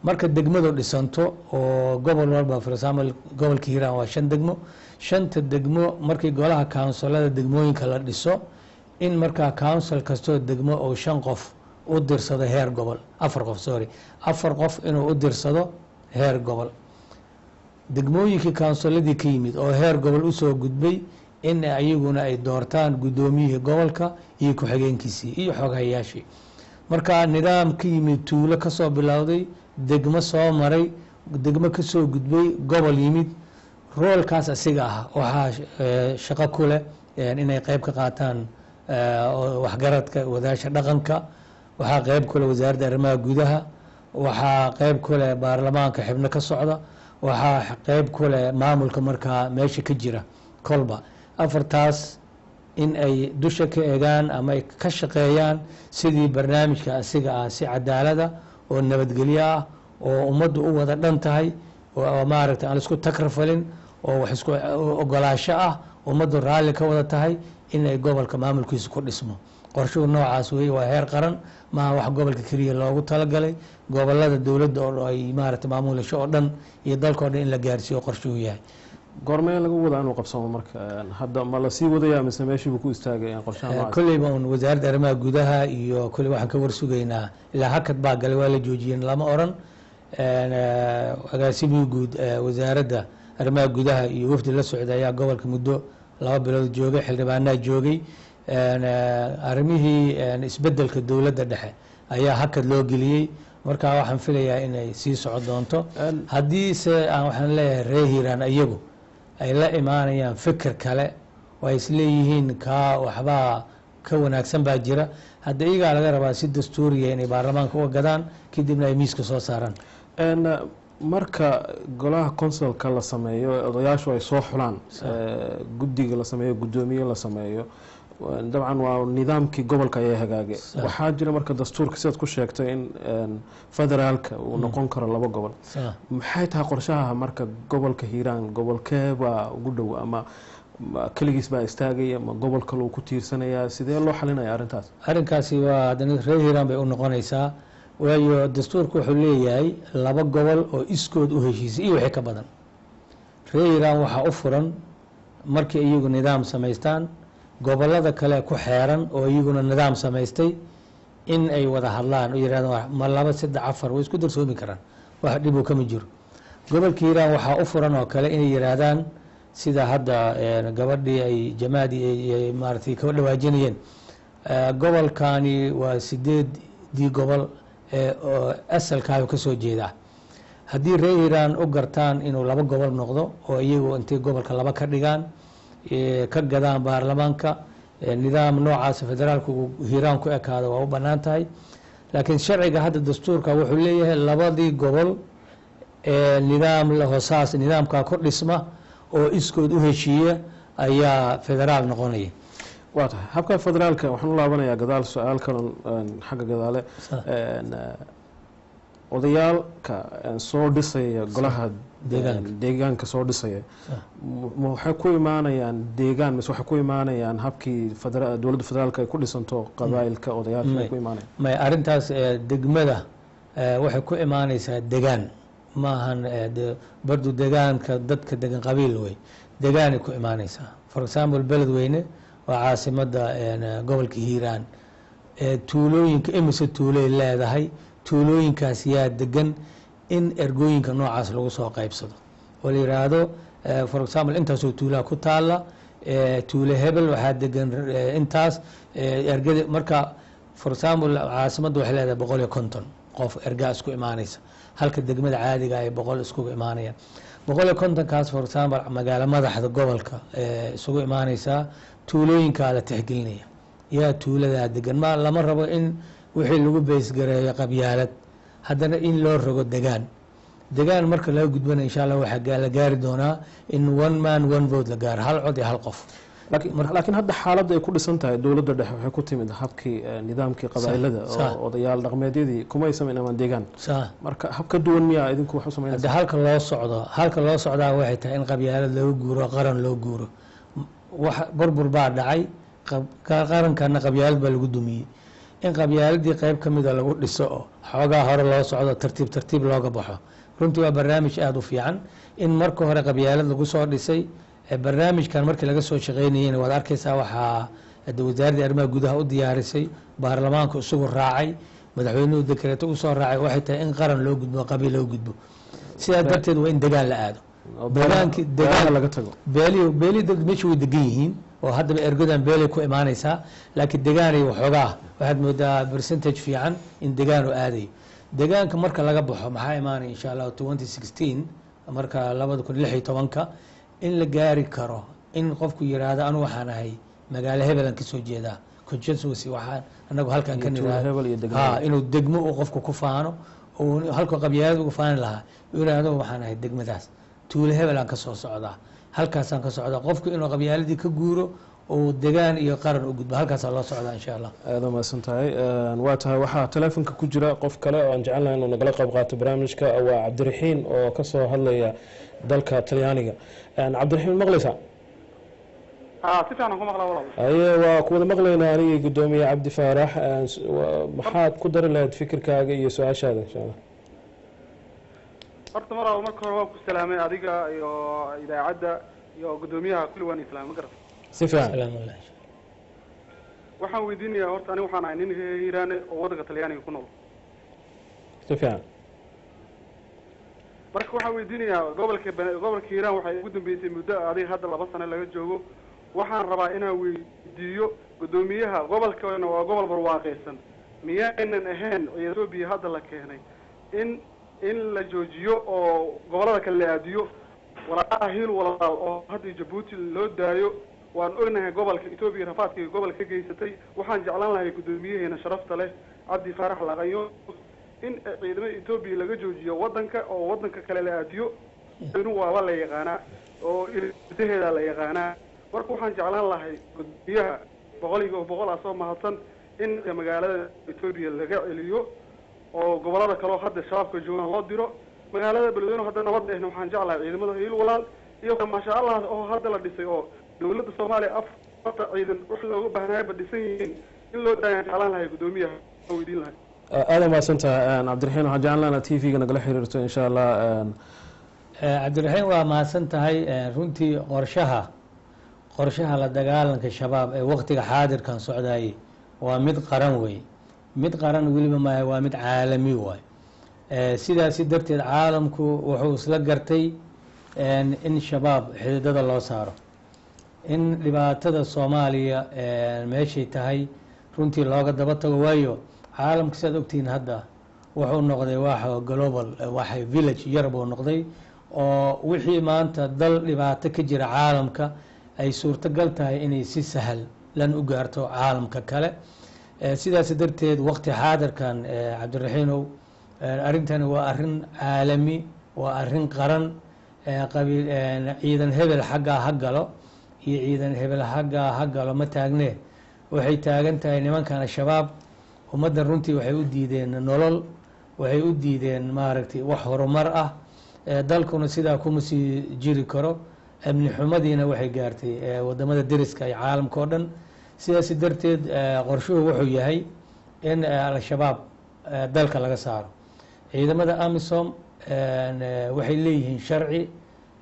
Marka degmadu dhisanto oo gobol walba, for example gobolka Hiiraan waa 5 degmo, 5ta degmo markii golaha counsilada degmooyinka la dhiso, in markaa council kastoo degmo oo 5 qof u dirsado heer gobol, 4 qof, sorry, 4 qof inuu u dirsado heer gobol. Degmooyinkii counsiladii ka yimid oo heer gobol usoo gudbay in ayaguna ay doortaan guddoomiyihii gobolka iyo ku-xigeenkiisii iyo xoghayaashii. Marka nidaam ka yimid tuulo kasoo bilowday, degmo soo maray, degmo kasoo gudbay, gobol yimid, roolkaas asiga ah waxaa shaqo ku leh inay qeyb ka qaataan waxgaradka, wadaasha dhaqanka, waxaa qeyb ku leh wasaaradda arrimaha gudaha, waxaa qeyb ku leh baarlamaanka xibno ka socda, waxaa qeyb ku leh maamulka markaa meesha ka jira. Kolba 4taas in ay dusha ka egaan ama ay ka shaqeeyaan sidii barnaamijka asiga ah si cadaalada oo nabadgelyo ah oo ummaddu u wada dhan tahay oo maaragtay aan isku takrafalin oo wax isku ogolaasho ah, ummaddu raalli ka wada tahay, in ay gobolka maamulkiisa ku dhismo. Qorshuhu noocaas weeye, waa heer qaran, maaha wax gobolka keliya loogu talagalay, gobolada dowladda oo ay maaragtay maamulasho oo dhan iyo dalka oo dhan in la gaarsiiyo qorshuhu yahay. Goormee lagu wadaa inuu qabsamo? Marka hadda ma lasii wadayaa mise meeshiibuu ku istaagay qorshaha noocaas? Kolleyba un wasaaradda arrimaha gudaha iyo kolley waxaan ka warsugaynaa, ilaa hakad baa galay, waa la joojiyeen lama oran. Agaasimihii guud wasaaradda arrimaha gudaha iyo wafdi la socday ayaa gobolka muddo 2 bilood joogay, xildhibaanaa joogay. Arrimihii isbedelka dowladda dhexe ayaa hakad loo geliyey. Marka waxaan filayaa inay sii socon doonto. Haddiise aan waxaan leeyahay reer Hiiraan iyagu ay la imaanayaan fikir kale oo ay isleeyihiin kaa waxbaa ka wanaagsan baa jira, hadda iyagaa laga rabaa si dastuuriya inay baarlamaanka uga gadaan, kadibna ay miiska soo saaraan. Marka golaha consulka la sameeyo, odayaashu ay soo xulaan, guddiga la sameeyo, guddoomiye la sameeyo, dabcan waa nidaamkii gobolka ayaa hagaagay. Waxaa jira marka dastuurka sidaad ku sheegtay in federaalka uu noqon karo 2 gobol. Maxay tahay qorshaha marka gobolka Hiiraan? Gobolkee baa ugu dhow, ama keligiis baa istaagaya, ma gobol kale uu ku tiirsanayaa? Sidee loo xalinaya arrintaas? Arrinkaasi waa haddana reer Hiiraan bay u noqonaysaa, waayo dastuurku wuxuu leeyahay 2 gobol oo iskood u heshiisay iyo wixii ka badan. Reer Hiiraan waxaa u furan markii iyagu nidaam samaystaan, gobolada kale ku xeeran oo iyaguna nidaam samaystay in ay wada hadlaan oo yidhahdaan ma 2, 3, 4 way isku darsoomi karaan, wax dhib uu kama jiro. Gobolka Hiiraan waxaa u furan oo kale inay yidhaahdaan sida hadda gabadhii ay jamaadii ay maaragtay ka dhawaajinayeen, gobolkani waa 8dii gobol ee asalkaayu ka soo jeedaa. Haddii reer Hiiraan u gartaan inuu 2 gobol noqdo oo iyagu intay gobolka 2 ka dhigaan, ka gadaan baarlamaanka, nidaam noocaas federaalku uu Hiiraan ku ekaado waa u bannaan tahay. Laakiin sharciga hadda dastuurka wuxuu leeyahay 2dii gobol ee nidaam la hoosaas nidaamkaa ku dhisma oo iskood u heshiiya ayaa federaal noqonaya. Waa tahay habka federaalka. Waxaan u laabanayaa gadaal su-aal kalon xagga gadaale. Odayaalka soo dhisaya golaha deegaanka soo dhisaya, ma waxay ku imaanayaan deegaan mise waxay ku imaanayaan habkii dowladda federaalka ay ku dhisanto qabaa'ilka odayaasha ay ku imaanayaan? May, arrintaas degmada waxay ku imaanaysaa degaan, maahan bardu degaanka dadka degan qabiil wey, degaanay ku imaanaysaa. For example Beledweyne waa caasimadda gobolka Hiiraan, tuulooyinka imise tuulay leedahay, tuulooyinkaas yaa degan, in ergooyinka noocaas lagu soo qaybsado oo la yidhaahdo for example intaasoo tuulaha ku taala, tuule hebel waxaa degan intaas ergada. Marka for example caasimadda waxay leedahay 150 qof ergaa isku imaanaysa, halka degmada caadiga ay 100 iskugu imaanayaan. 150kaas for example magaalo madaxda gobolka isugu imaanaysaa, tuulooyinkaa la tixgelinaya, yaa tuuladaa degan. Ma lama rabo in wixii lagu beysgareeyo qabyaalad, haddana in loo rogo degaan. Degaan marka laga gudbana insha Allah waxaa la gaari doonaa in 1 man 1 vote la gaaro, 1 cod iyo 1 qof. Laakiin hadda xaaladda ay ku dhisan tahay dowladda dhexe waxay ku timid habkii nidaamkii qabaa'ilada oo odayaal dhaqameedyadii kumay samayn amaan deegaan. Marka hab ka duwan miyaa idinku wax u samaynaysaa? Hadda halka loo socdaa waxay tahay in qabyaalad looga guuro, qaran loo guuro. Wax burbur baa dhacay, qarankana qabyaalad baa lagu dumiyey. In qabyaaladii qayb ka mida lagu dhiso oo xoogaa hore loo socdo, tartiib tartiib looga baxo. Runtii waa barnaamij aada u fiican in marka hore qabyaalad lagu soo dhisay. Barnaamijkan markii laga soo shaqeynayeyna waad arkaysaa, waxaa wasaaraddii arrimaha gudaha u diyaarisay, baarlamaanku isagu raacay, madaxweynuhu dekreeto usoo raacay. Waxay tahay in qaran loo gudbo, qabiil loo gudbo. Sidaa darteed waa in degaan la aado, degaanki degaan laga tago. Beelihi, beelihi dad meesha way degan yihiin oo haddaba ergodan beelay ku imaanaysaa, laakiin degaanay waxoogaa waxaad moodaa percentage fiican in degaan oo aadayo. Degaanka marka laga baxo, maxaa imaanaya? Insha Allahu 2016, marka 2016-ka in la gaari karo in qofku yiraahdo, anu waxaan ahay magaalo hebelan kasoo jeedaa, constituency waxaan anagu halkan ka niraahdo, ha, inuu degmo uu qofku ku faano, uu halkuu qabyaalad ugu faani lahaa uu yiraahdo, waxaan ahay degmadaas, tuulo hebelaan kasoo socdaa, halkaasaan ka socdaa. Qofku inuu qabyaaladii ka guuro, uu degaan iyo qaran u gudbo, halkaasaa loo socdaa, insha Allah. Aada umahadsan tahay. Waa tahay, waxaa telefonka ku jira qof kale oo aan jecelnahay inuu nagala qayb qaato barnaamijka. Waa Cabdiraxiin oo kasoo hadlaya dalka Talyaaniga. Cabdiraxiin, maqlaysaa? Si fiican ku maqlaa, walaal. Aye, waa ku wada maqlaynaa anigii guddoomiye Cabdi Faarax. Maxaad ku dari lahayd fikirkaaga iyo su-aashaada, insha Allah? Horta maraaba marka hore waan ku salaamay adiga iyo idaacadda iyo guddoomiyaha, kulli waan islaamay, ma garata? Si fiican. Waxaan weydiinayaa horta, aniga waxaan ahay nin reer Hiiraane oo waddanka Talyaaniga ku nool. Si fiican. Marka waxaan weydiinayaa, gobolka Hiiraan waxay ugu dambeysay muddo adiga hadda 2 sano laga joogo. Waxaan rabaa inaan weydiiyo guddoomiyaha, gobolkana waa gobol barwaaqaysan, miyaynan ahayn Etoobiya hadda la keenay in la joojiyo oo gobolada kale la aadiyo, walaalaha Hiil Walaal oo hadda Jabuuti loo daayo? Waan ognahay gobolka Etoobiya rafaadka iyo gobolka ka geysatay. Waxaan jeclaan lahay guddoomiyaheena sharafta leh, Cabdi Faarax Laqanyo, in ciidamada Etoobiya laga joojiyo waddanka oo waddanka kale la aadiyo. Inu waaba la yaqaanaa oo irdaheeda la yaqaanaa. Marka waxaan jeclaan lahay gudoomiyaha, 100% aa soo mahadsan, in magaalada Etoobiya laga celiyo oo gobolada kaleo hadda shabaabka joogaan loo diro. Magaalada Beledweyne hadda nabad ehna, waxaan jeclahay ciidamada Hiil Walaal iyo maasha Allah oo hadda la dhisay oo dawladda Soomaaliya afarta ciidan wax looga baahnaayba dhisan yihiin, in loo daayaan jeclaan lahay, guddoomiyaha weydiin lahay. Aada mahadsantahay, Cabdiraxiin. Waxaan jeclaan lahaa TV-ga nagala xiriirto, insha Allah. Cabdiraxiin, waa mahadsan tahay. Runtii qorshaha la dagaalanka Shabaab ee waqtiga xaadirkan socdaayey waa mid qaran wey, mid qaran weliba maaha, waa mid caalami waay. Sidaasi darteed caalamku wuxuu isla gartay in Shabaab xididada loo saaro, in dhibaatada Soomaaliya meeshay tahay runtii looga daba tago. Waayo, caalamka sidaad ogtihiin hadda wuxuu noqday wax global, waxa village yar buu noqday, oo wixii maanta dal dhibaato ka jira caalamka ay suurtogal tahay inay si sahlan u gaarto caalamka kale. Sidaas darteed waqti xaadirkan, Cabdiraxiinow, arrintani waa arrin caalami, waa arrin qaran. Qabiil ciidan hebel xaggaa ha galo iyo ciidan hebel xaggaa ha galo ma taagne. Waxay taagan tahay nimankan Al-Shabaab ummaddan runtii waxay u diideen nolol, waxay u diideen maaragtay wax horumar ah. Dalkuna sidaa kuma sii jiri karo. Amni xumadiina waxay gaartay wadamada deriska iyo caalamka oo dhan. Sidaas darteed qorshuhu wuxuu yahay in Al-Shabaab dalka laga saaro. Ciidamada AMISOM waxay leeyihiin sharci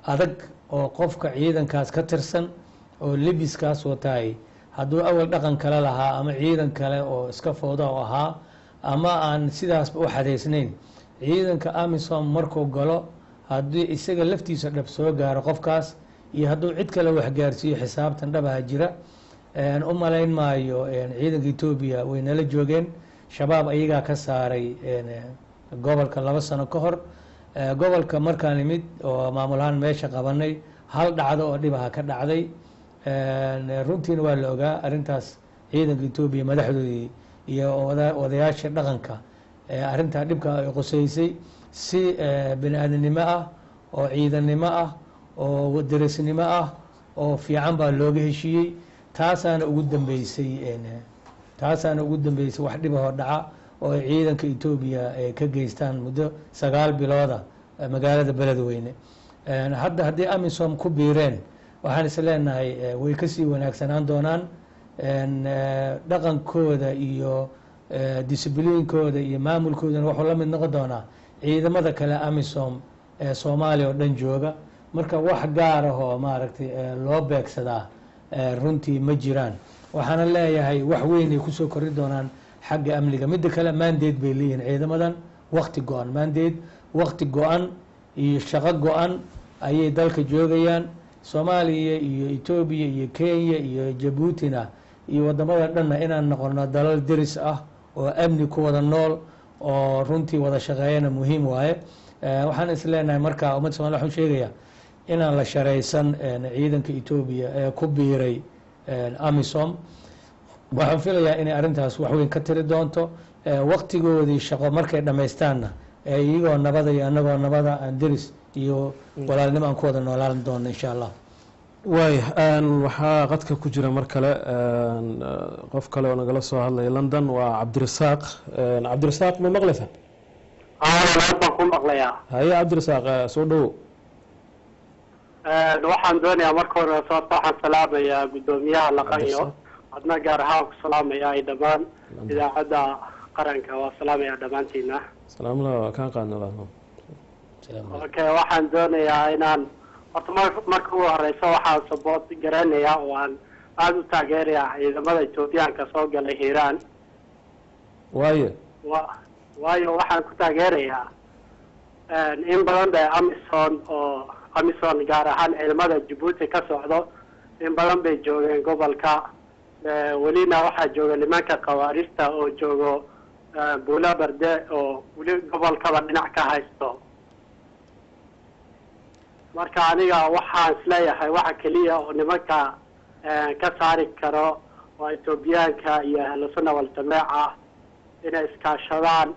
adag oo qofka ciidankaas ka tirsan oo lebiskaas wataay, hadduu awal dhaqan kale lahaa ama ciidan kale oo iska fooda oo ahaa ama aan sidaasba u xadeysnayn, ciidanka AMISOM markuu galo, haddii isaga laftiisa dhab soo gaaro qofkaas iyo hadduu cid kale wax gaarsiiyo, xisaabtan dhabaha jira. U malayn maayo ciidanka Etoobiya way nala joogeen. Shabaab ayagaa ka saaray gobolka 2 sano ka hor. Gobolka markaan imid oo maamulahaan meesha qabanay, hal dhacdo oo dhibaha ka dhacday. Runtiina waa la ogaa arrintaas. Ciidanka Etoobiya madaxdoodii iyo odayaasha dhaqanka arrintaa dhibka ay quseysay si bini aadamnimo ah oo ciidannimo ah oo derisnimo ah oo fiican baa looga heshiiyey. Taasaana ugu dambeysay wax dhibahoo dhaca oo ay ciidanka Etoobiya ka geystaan muddo 9 bilooda magaalada Beledweyne. Hadda haddii AMISOM ku biireen, waxaan is leenahay way kasii wanaagsanaan doonaan dhaqankooda iyo Discipliinkooda iyo maamulkoodana wuxuu la mid noqon doonaa ciidamada kale AMISOM ee Soomaaliya oo dhan jooga. Marka wax gaar ah oo maaragtay loo beegsadaa runtii ma jiraan. Waxaana leeyahay wax weyn ay kusoo kori doonaan xagga amniga. Midda kale, mandate bay leeyihiin ciidamadan, waqti go-an, mandate waqti go-an iyo shaqo go-an ayay dalka joogayaan. Soomaaliya iyo Etoobiya iyo Kenya iyo Jabuutina iyo wadamada dhanna inaan noqono dalal deris ah oo amni ku wada nool oo runtii wada shaqeeyana muhiim waaye. Waxaan is leenahay marka ummadda Somalia waxaan sheegaya inaan la sharaysan ciidanka Etoobiya ee ku biiray AMISOM. Waxaan filayaa inay arrintaas waxweyn ka tiri doonto waqtigoodii shaqo markay dhammaystaanna, iyagoo nabada iyo anagoo nabada aan deris iyo walaalnimo aan ku wada noolaan doono, insha Allah. Waaya, waxaa qadka ku jira mar kale qof kale oo nagala soo hadlaya London, waa Cabdirasaaq. Cabdirasaaq, ma maqlaysaa? Aad baan ku maqlayaa. Haye Cabdirasaaq, soo dhowo. Waxaan doonayaa marka hore sababta waxaan salaamayaa guddoomiyaha Laqanyo, adna gaar ahaan ku salaamayaa ay dhammaan idaacadda qaranka waa salaamaya dhammaantiina. Salaamla, waa kaan qaadna. Okay, waxaan doonayaa inaan horta marka ugu horeysa waxaan support garanayaa oo aan aada u taageerayaa ciidamada Etoobiyaanka soo galay Hiiraan. Waayo? Waayo waxaan ku taageerayaa in badan bay AMISOM oo AMISOM gaar ahaan ciidamada Jabuuti ka socdo in badan bay joogeen gobolka. Welina waxaa jooga nimanka khawaarista oo joogo Buula Barde oo weli gobolkaba dhinac ka haysto. Marka aniga waxaan isleeyahay waxa keliya oo nimanka ka saari karo waa Etoobiyaanka iyo Ahlu Sunna Waljamaaca inay iskaashadaan,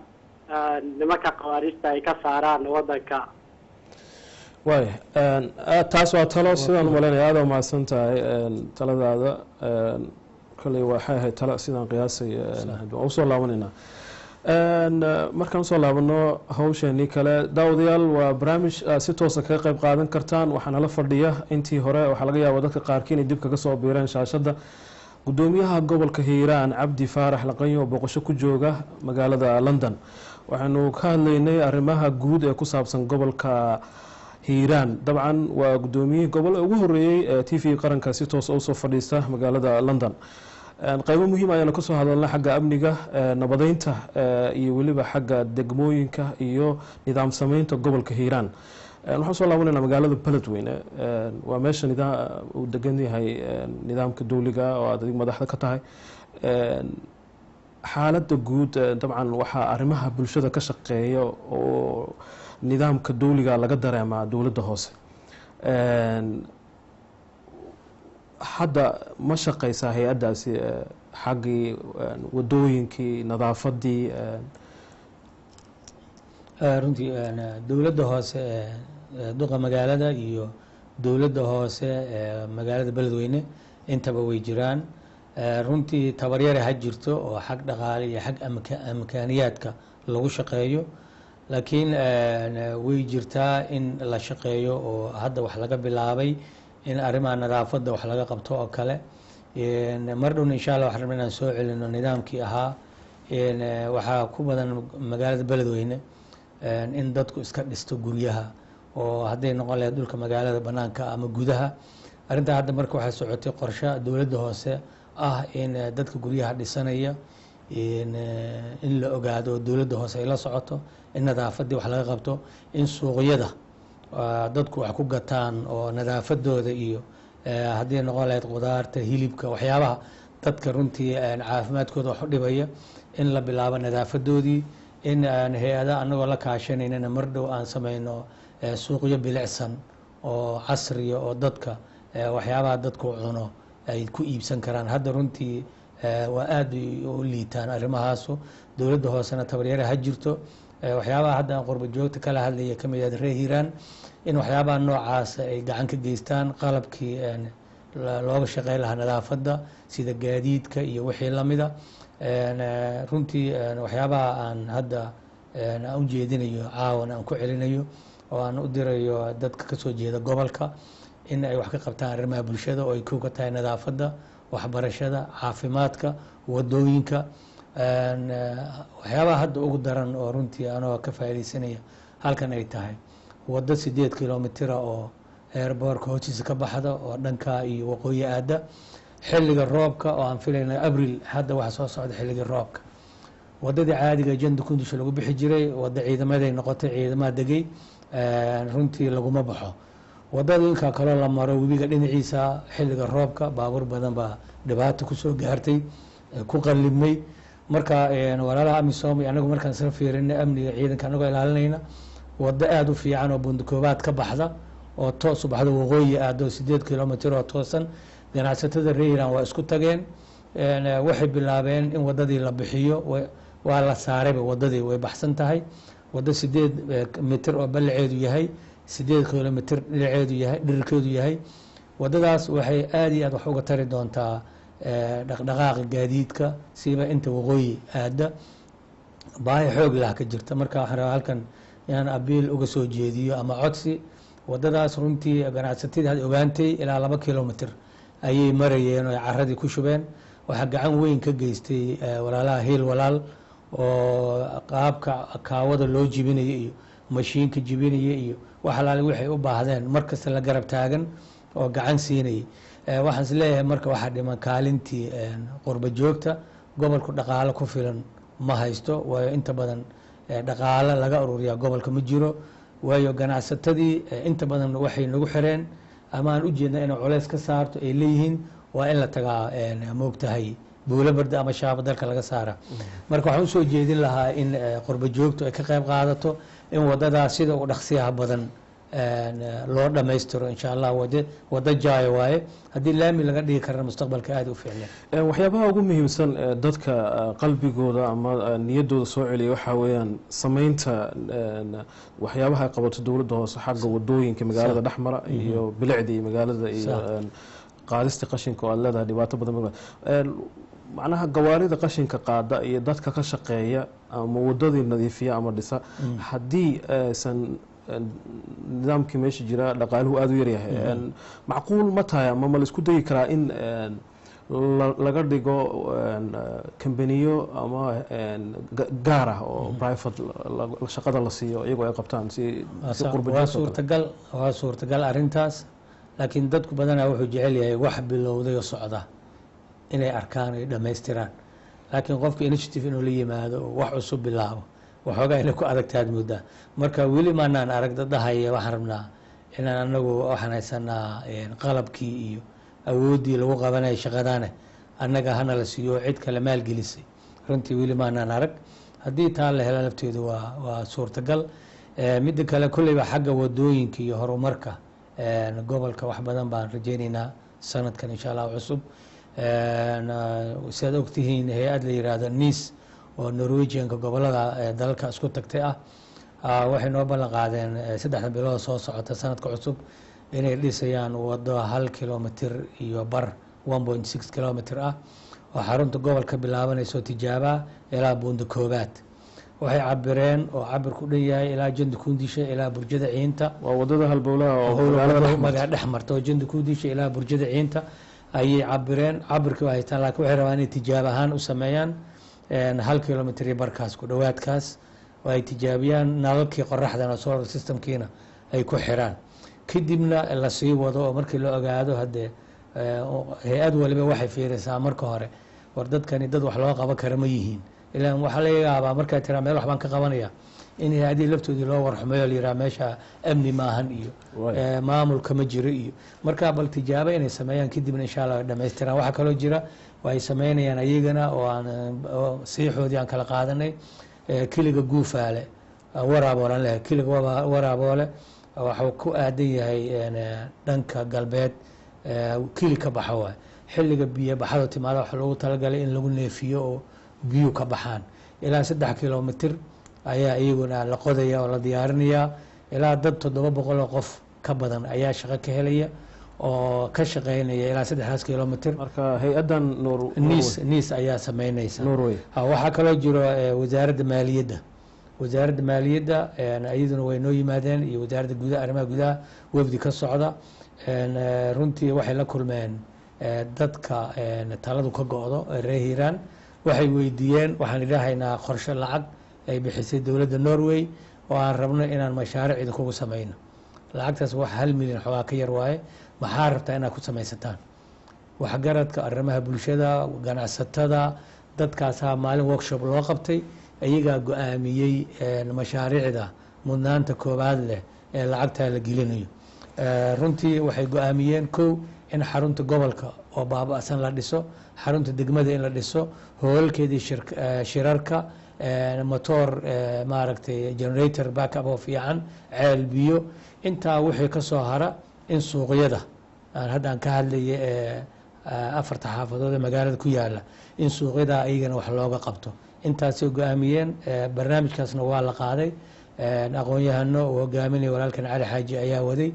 nimanka khawaariijta ay ka saaraan waddanka. Waaya, taas waa talo sidaan umalaynaya. Aada umahadsan tahay taladaada. Kolley waxay ahayd talo sidaan qiyaasay. Waan usoo laabanaynaa markaan usoo laabano hawsheenii kale. Daawadayaal, waa barnaamij aad si toosa kaga qeyb qaadan kartaan. Waxaa nala fadhiya, intii hore waxaa laga yaaba dadka qaarkii inay dib kaga soo biireen shaashadda, gudoomiyaha gobolka Hiiraan Cabdi Faarax Laqanyo oo booqasho ku jooga magaalada London. Waxaynu ka hadlaynay arrimaha guud ee ku saabsan gobolka Hiiraan. Dabcan waa gudoomiyihii gobol ugu horeeyey ee TV qaranka si toos usoo fadhiista magaalada London. Qeybo muhiim ayaanu kasoo hadalnay xagga amniga, nabadeynta iyo weliba xagga degmooyinka iyo nidaam sameynta gobolka Hiiraan. Waxaan soo laabanayna magaalada Beledweyne. Waa meesha nidaam uu degan yahay nidaamka dowliga oo aad adig madaxda ka tahay. Xaaladda guud, dabcan waxaa arrimaha bulshada ka shaqeeya oo nidaamka dowliga laga dareemaa dowladda hoose. Hadda ma shaqeysaa hay-addaasi xaggii wadooyinkii, nadaafadii? Runtii dowladda hoose ee duqa magaalada iyo dowladda hoose ee magaalada Beledweyne intaba way jiraan. Runtii tabaryare ha jirto oo xag dhaqaale iyo xag amkaaniyaadka lagu shaqeeyo, laakiin way jirtaa in la shaqeeyo oo hadda wax laga bilaabay in arrimaha nadaafadda wax laga qabto oo kale. Mar dhowna, insha Allah, waxaan rabna inaan soo celino nidaamkii ahaa. Waxaa ku badan magaalada Beledweyne in dadku iska dhisto guryaha oo hadday noqon lahayd dhulka magaalada banaanka ama gudaha. Arrintaa hadda marka waxaa socotay qorshe dowladda hoose ah in dadka guryaha dhisanaya in la ogaado, dowladda hoose ay la socoto, in nadaafaddii wax laga qabto, in suuqyada dadku wax ku gataan oo nadaafadooda iyo haddii noqon lahayd qudaarta, hilibka, waxyaabaha dadka runtii caafimaadkooda wax u dhibaya in la bilaabo nadaafadoodii, in hay-ada anagoo la kaashanaynana mar dhow aan sameyno suuqyo bilicsan oo casriya oo dadka waxyaabaha dadku cuno ay ku iibsan karaan. Hadda runtii waa aada u liitaan arrimahaasu. Dowladda hoosena tabaryare ha jirto. Waxyaabaha hadda aan qurba joogta kala hadlaya kamid ah reer Hiiraan in waxyaabaha noocaasa ay gacan ka geystaan, qalabkii looga shaqeyn lahaa nadaafadda sida gaadiidka iyo wixii lamida. Runtii waxyaabaha aan hadda aan u jeedinayo caawan aan ku celinayo oo aan u dirayo dadka kasoo jeeda gobolka in ay wax ka qabtaan arrimaha bulshada oo ay kow ka tahay nadaafadda, waxbarashada, caafimaadka, wadooyinka. Waxyaabaha hadda ugu daran oo runtii anoo ka faa'iidaysanaya halkan ay tahay waddo 8 kilomitira oo airportka hoostiisa ka baxda oo dhanka iyo waqooyi aada, xilliga roobka oo aan filayna Abril, hadda waxa soo socda xilligii roobka, wadadii caadiga Janda Kundisha lagu bixi jiray waddo ciidamaday noqotay, ciidamaha degay, runtii laguma baxo. Wadada inkaa kaloo la maro webiga dhinaciisa, xilliga roobka baabuur badan baa dhibaato kusoo gaartay, ku qalibmay. Marka walaalaha AMISOM iyo anagu markaan isla fiirinay amniga ciidanka anagoo ilaalinayna, waddo aada u fiican oo Bundakoobaad ka baxda oo toos u baxda waqooyi aado, 8 kilomitr oo toosan, ganacsatada reer Hiiraan waa isku tageen, waxay bilaabeen in wadadii la bixiyo. Waa la saarayba wadadii, way baxsan tahay. Waddo 8 mitir oo ballaceedu yahay, 8 kilomitr dhinaceedu yahay, dhirirkeedu yahay, wadadaas waxay aada iyo aad wax uga tari doontaa dhaqdhaqaaqa gaadiidka, siiba inta waqooyi aada baahi xoog lah ka jirta. Marka waxaan rabaa halkan inaan abiil uga soo jeediyo ama codsi. Wadadaas runtii ganacsatadii had ogaantay ilaa 2 kilomitr ayay marayeen oo ay caradii ku shubeen. Waxaa gacan weyn ka geystay walaalaha Hiil Walaal oo qaabka kaawada loo jibinayo iyo mashiinka jibinaya iyo wax alaale waxay u baahdeen mar kasta la garab taagan oo gacan siinayay. Waxaan is leeyahay marka waxaa dhiman kaalintii qurba joogta. Gobolku dhaqaalo ku filan ma haysto, waayo inta badan dhaqaalo laga ururiyaa gobolka ma jiro, waayo ganacsatadii inta badan waxay nagu xireen ama aan ujeedna inay culeys ka saarto ay leeyihiin waa in la tagaa moogtahay Buulo Barda ama Shaaba dalka laga saara. Marka waxaan usoo jeedin lahaa in qurba joogtu ay ka qayb qaadato in wadadaas sida ugu dhaqsiyaha badan loo dhammaystiro, insha Allah. Wado jaayo waaye, haddii laami laga dhigi karana mustaqbalka aada u fiicneen. Waxyaabaha ugu muhiimsan ee dadka qalbigooda ama niyaddooda soo celiya waxaa weeyaan sameynta waxyaabaha ay qabato dowladda hoose xagga wadooyinka magaalada dhexmara iyo bilicda iyo magaalada iyo qaadista qashinka oo aad leedahay dhibaato badan. Macnaha gawaarida qashinka qaada iyo dadka ka shaqeeya ama wadadii nadiifiya ama dhisa, haddii aysan nidaamkii meesha jira dhaqaaluhu aada u yaryahay, macquul ma tahay ama ma la isku dayi karaa in laga dhigo kambaniyo ama gaar ah oo private shaqada la siiyo iyagoo ay qabtaan si Waa suurtagal, waa suurtagal arrintaas, laakiin dadku badanaa wuxuu jecel yahay wax bilowday oo socda inay arkaan ay dhammaystiraan. Laakiin qofka initiative inuu la yimaado oo wax cusub bilaabo waxoogaa inay ku adagtaad moodaa. Marka weli maanaan arag dad dhahaya waxaan rabnaa inaan anagu waxaan haysanaa qalabkii iyo awooddii lagu qabanaya shaqadaane annaga hana la siiyo, cid kale maalgelisay. Runtii weli maanaan arag. Haddii taa la hela lafteedu waa suurtagal. Midda kale, kolleyba xagga wadooyinka iyo horumarka gobolka wax badan baan rajeyneynaa sanadkan, insha Allah, cusub. Siaad ogtihiin, hay-ad la yiraahdo NICE oo Norwegianka gobolada dalalka isku tagtay ah waxay noo ballan qaadeen 3da bilood soo socota sanadka cusub inay dhisayaan wado 1.5 kilomitr, 1.6 kilomitr ah, oo xarunta gobolka bilaabanayso tijaaba ilaa Buunda Koobaad. Waxay cabireen oo cabir ku dhan yahay ilaa Janda Kundisha ilaa Burjada Ciinta. Waa wadada halbowlaha oo magaa dhex marta oo Janda Kundisha ilaa Burjada Ciinta ayay cabireen. Cabirkii waa haystaan, laakiin waxay rabaan inay tijaab ahaan u sameeyaan 1 kilomitr iyo barkaas ku dhowaadkaas oo ay tijaabiyaan, nalalkii qoraxdana solar systemkiina ay ku xiraan, kadibna lasii wado. Oo markii la ogaado, haddee hay-ad waliba waxay fiirisaa marka hore, war dadkani dad wax loo qaban kara ma yihiin? Ilaan waxaa laga yaabaa markaa tiraa meel wax baan ka qabanaya in hay-adihii laftoodii loo warxumeeyo, la yiraha meesha amni maahan iyo maamulka ma jiro iyo. Marka bal tijaabo inay sameeyaan, kadibna insha Allah ay dhamaystiraan. Waxaa kaloo jira oo ay sameynayaan ayagana oo aan siixoodii aan kala qaadanay kiliga Guufaale, Waraaboole aan lehay, kiliga Waraaboole waxuu ku aadan yahay dhanka galbeed, kili ka baxa waay. Xilliga biyo baxada timaada waxaa loogu talagalay in lagu neefiyo oo biyuu ka baxaan. Ilaa 3 kilomitr ayaa iyaguna la qodaya oo la diyaarinayaa. Ilaa dad 700 oo qof ka badan ayaa shaqo ka helaya oo ka shaqeynaya ilaa 3daas kilomitr. Marka hay-adan NICE ayaa sameynaysa. Norway. Waxaa kaloo jiro wasaaradda maaliyadda. Wasaaradda maaliyadda iyaduna way noo yimaadeen iyo wasaaradda gudaha, arrimaha gudaha, wafdi ka socda. Runtii waxay la kulmeen dadka taladu ka go-do reer Hiiraan. Waxay weydiiyeen, waxaan idhahaynaa qorshe lacag ay bixisay dowladda Norway oo aan rabno inaan mashaariic idinkugu samayno. Lacagtaas wax 1 milyan xoogaa ka yar waaye. Maxaa rabtaa inaad ku samaysataan? Waxgaradka, arrimaha bulshada, ganacsatada, dadkaasaa maalin workshop loo qabtay. Iyagaa go-aamiyey mashaariicda mudnaanta koowaad leh ee lacagtaa la gelinayo. Runtii waxay go-aamiyeen, kow, in xarunta gobolka oo baaba-san la dhiso, xarunta degmada in la dhiso, hoolalkeedii shirarka, motor, maaragtay, generator backup oo fiican, ceel biyo. Intaa wixii ka soo hara in suuqyada aan hadda aan ka hadlaya ee afarta xaafadood ee magaalada ku yaala, in suuqyada iyagana wax looga qabto. Intaasay go-aamiyeen. Barnaamijkaasna waa la qaaday. Aqoon-yahano uu hogaaminaya walaalkan Cali Xaaji ayaa waday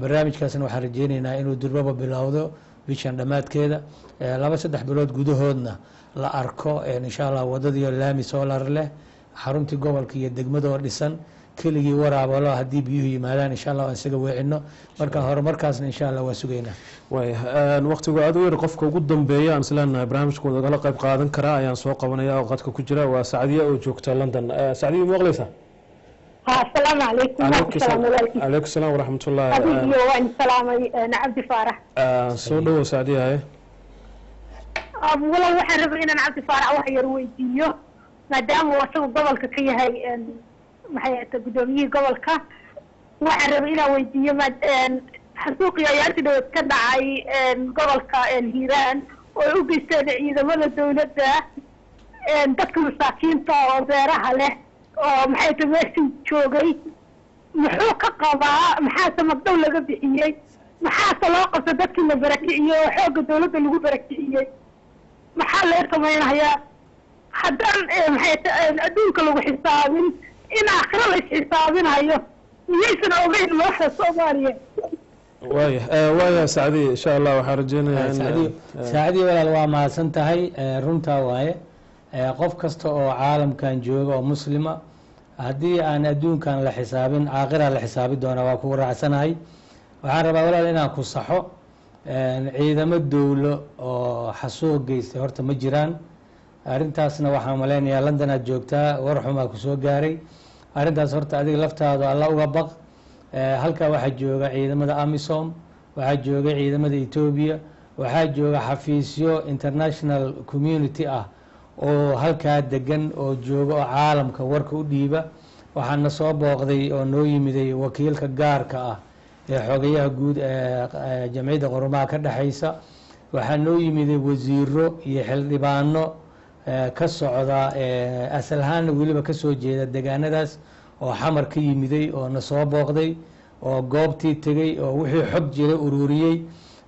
barnaamijkaasna. Waxaan rajeyneynaa inuu durbaba bilowdo bishan dhammaadkeeda, 2-3 bilood gudahoodna la arko, insha Allah, wadadiio laami solar leh, xaruntii gobolka iyo degmadoo dhisan, keligii waraabalo haddii biyuhu yimaadaan, insha Allah, aan isaga weecino. Marka horumarkaasna, insha Allah, waa sugaynaa. Waaya, waqtigu aada u yar. Qofka ugu dambeeya aan isleenahay barnaamijkooda gala qayb qaadan karaa ayaan soo qabanaya oo qadka ku jira, waa Sacdiya oo joogta London. Sacdiya, ma maqlaysaa? Ha, asalaamu calaykum. Waan ku salaamay walaalkiis. Calaykum salaam waraxmatullahi. Adiga iyo waan salaamay Cabdi Faarax. Soo dhawow, Sacdiya, haye. Walow waxaan rabay inaan Cabdi Faarax wax yar weydiiyo, maadaama uu asagu gobolka ka yahay, maxay ahata, guddoomiyihii gobolka. Waxaan rabay inaan weydiiyo xasuuqii ayaantii dhaweed ka dhacay gobolka Hiiraan oo ay u geysteen ciidamada dawladda dadka masaakiinta oo beeraha leh oo, maxay ta, meeshii joogay, muxuu ka qabaa? Maxaase magdhow laga bixiyey? Maxaase loo qabta dadkii la barakiciyey oo xoogga dawladda lagu barakiciyey? Maxaa loo samaynayaa haddaan, maxay ta, adduunka lagu xisaabin, in aakhiro la isxisaabinayo? Miyaysan ogeyn madaxda Soomaaliya? Waaya, Sacdiya, insha Allah waxaan rajeynayaa in Sacdiyo, Sacdiyo walaal, waa mahadsan tahay. Runtaa waaye, qof kasta oo caalamkan jooga oo muslima, haddii aan adduunkan la xisaabin, aakhira la xisaabi doona. Waa kugu raacsanahay. Waxaan rabaa, walaal, inaan ku saxo. Ciidamo dowlo oo xasuuq geystay horta ma jiraan. Arrintaasna waxaan malaynayaa London aad joogtaa, war xumaa kusoo gaaray arrintaas. Horta adiga laftaadu Alla uga baq. Halkaa waxaa jooga ciidamada AMISOM, waxaa jooga ciidamada Etoobiya, waxaa jooga xafiisyo international community ah oo halkaa degan oo jooga oo caalamka warka u dhiiba. Waxaana soo booqday oo noo yimiday wakiilka gaarka ah ee xogayaha guud ee Jamciyadda Qurumaha ka dhexeysa. Waxaa noo yimiday wasiiro iyo xildhibaano ka socda, asal ahaanna weliba kasoo jeeda degaanadaas, oo Xamar ka yimiday oo na soo booqday oo goobtii tegey oo wixii xog jiray ururiyey.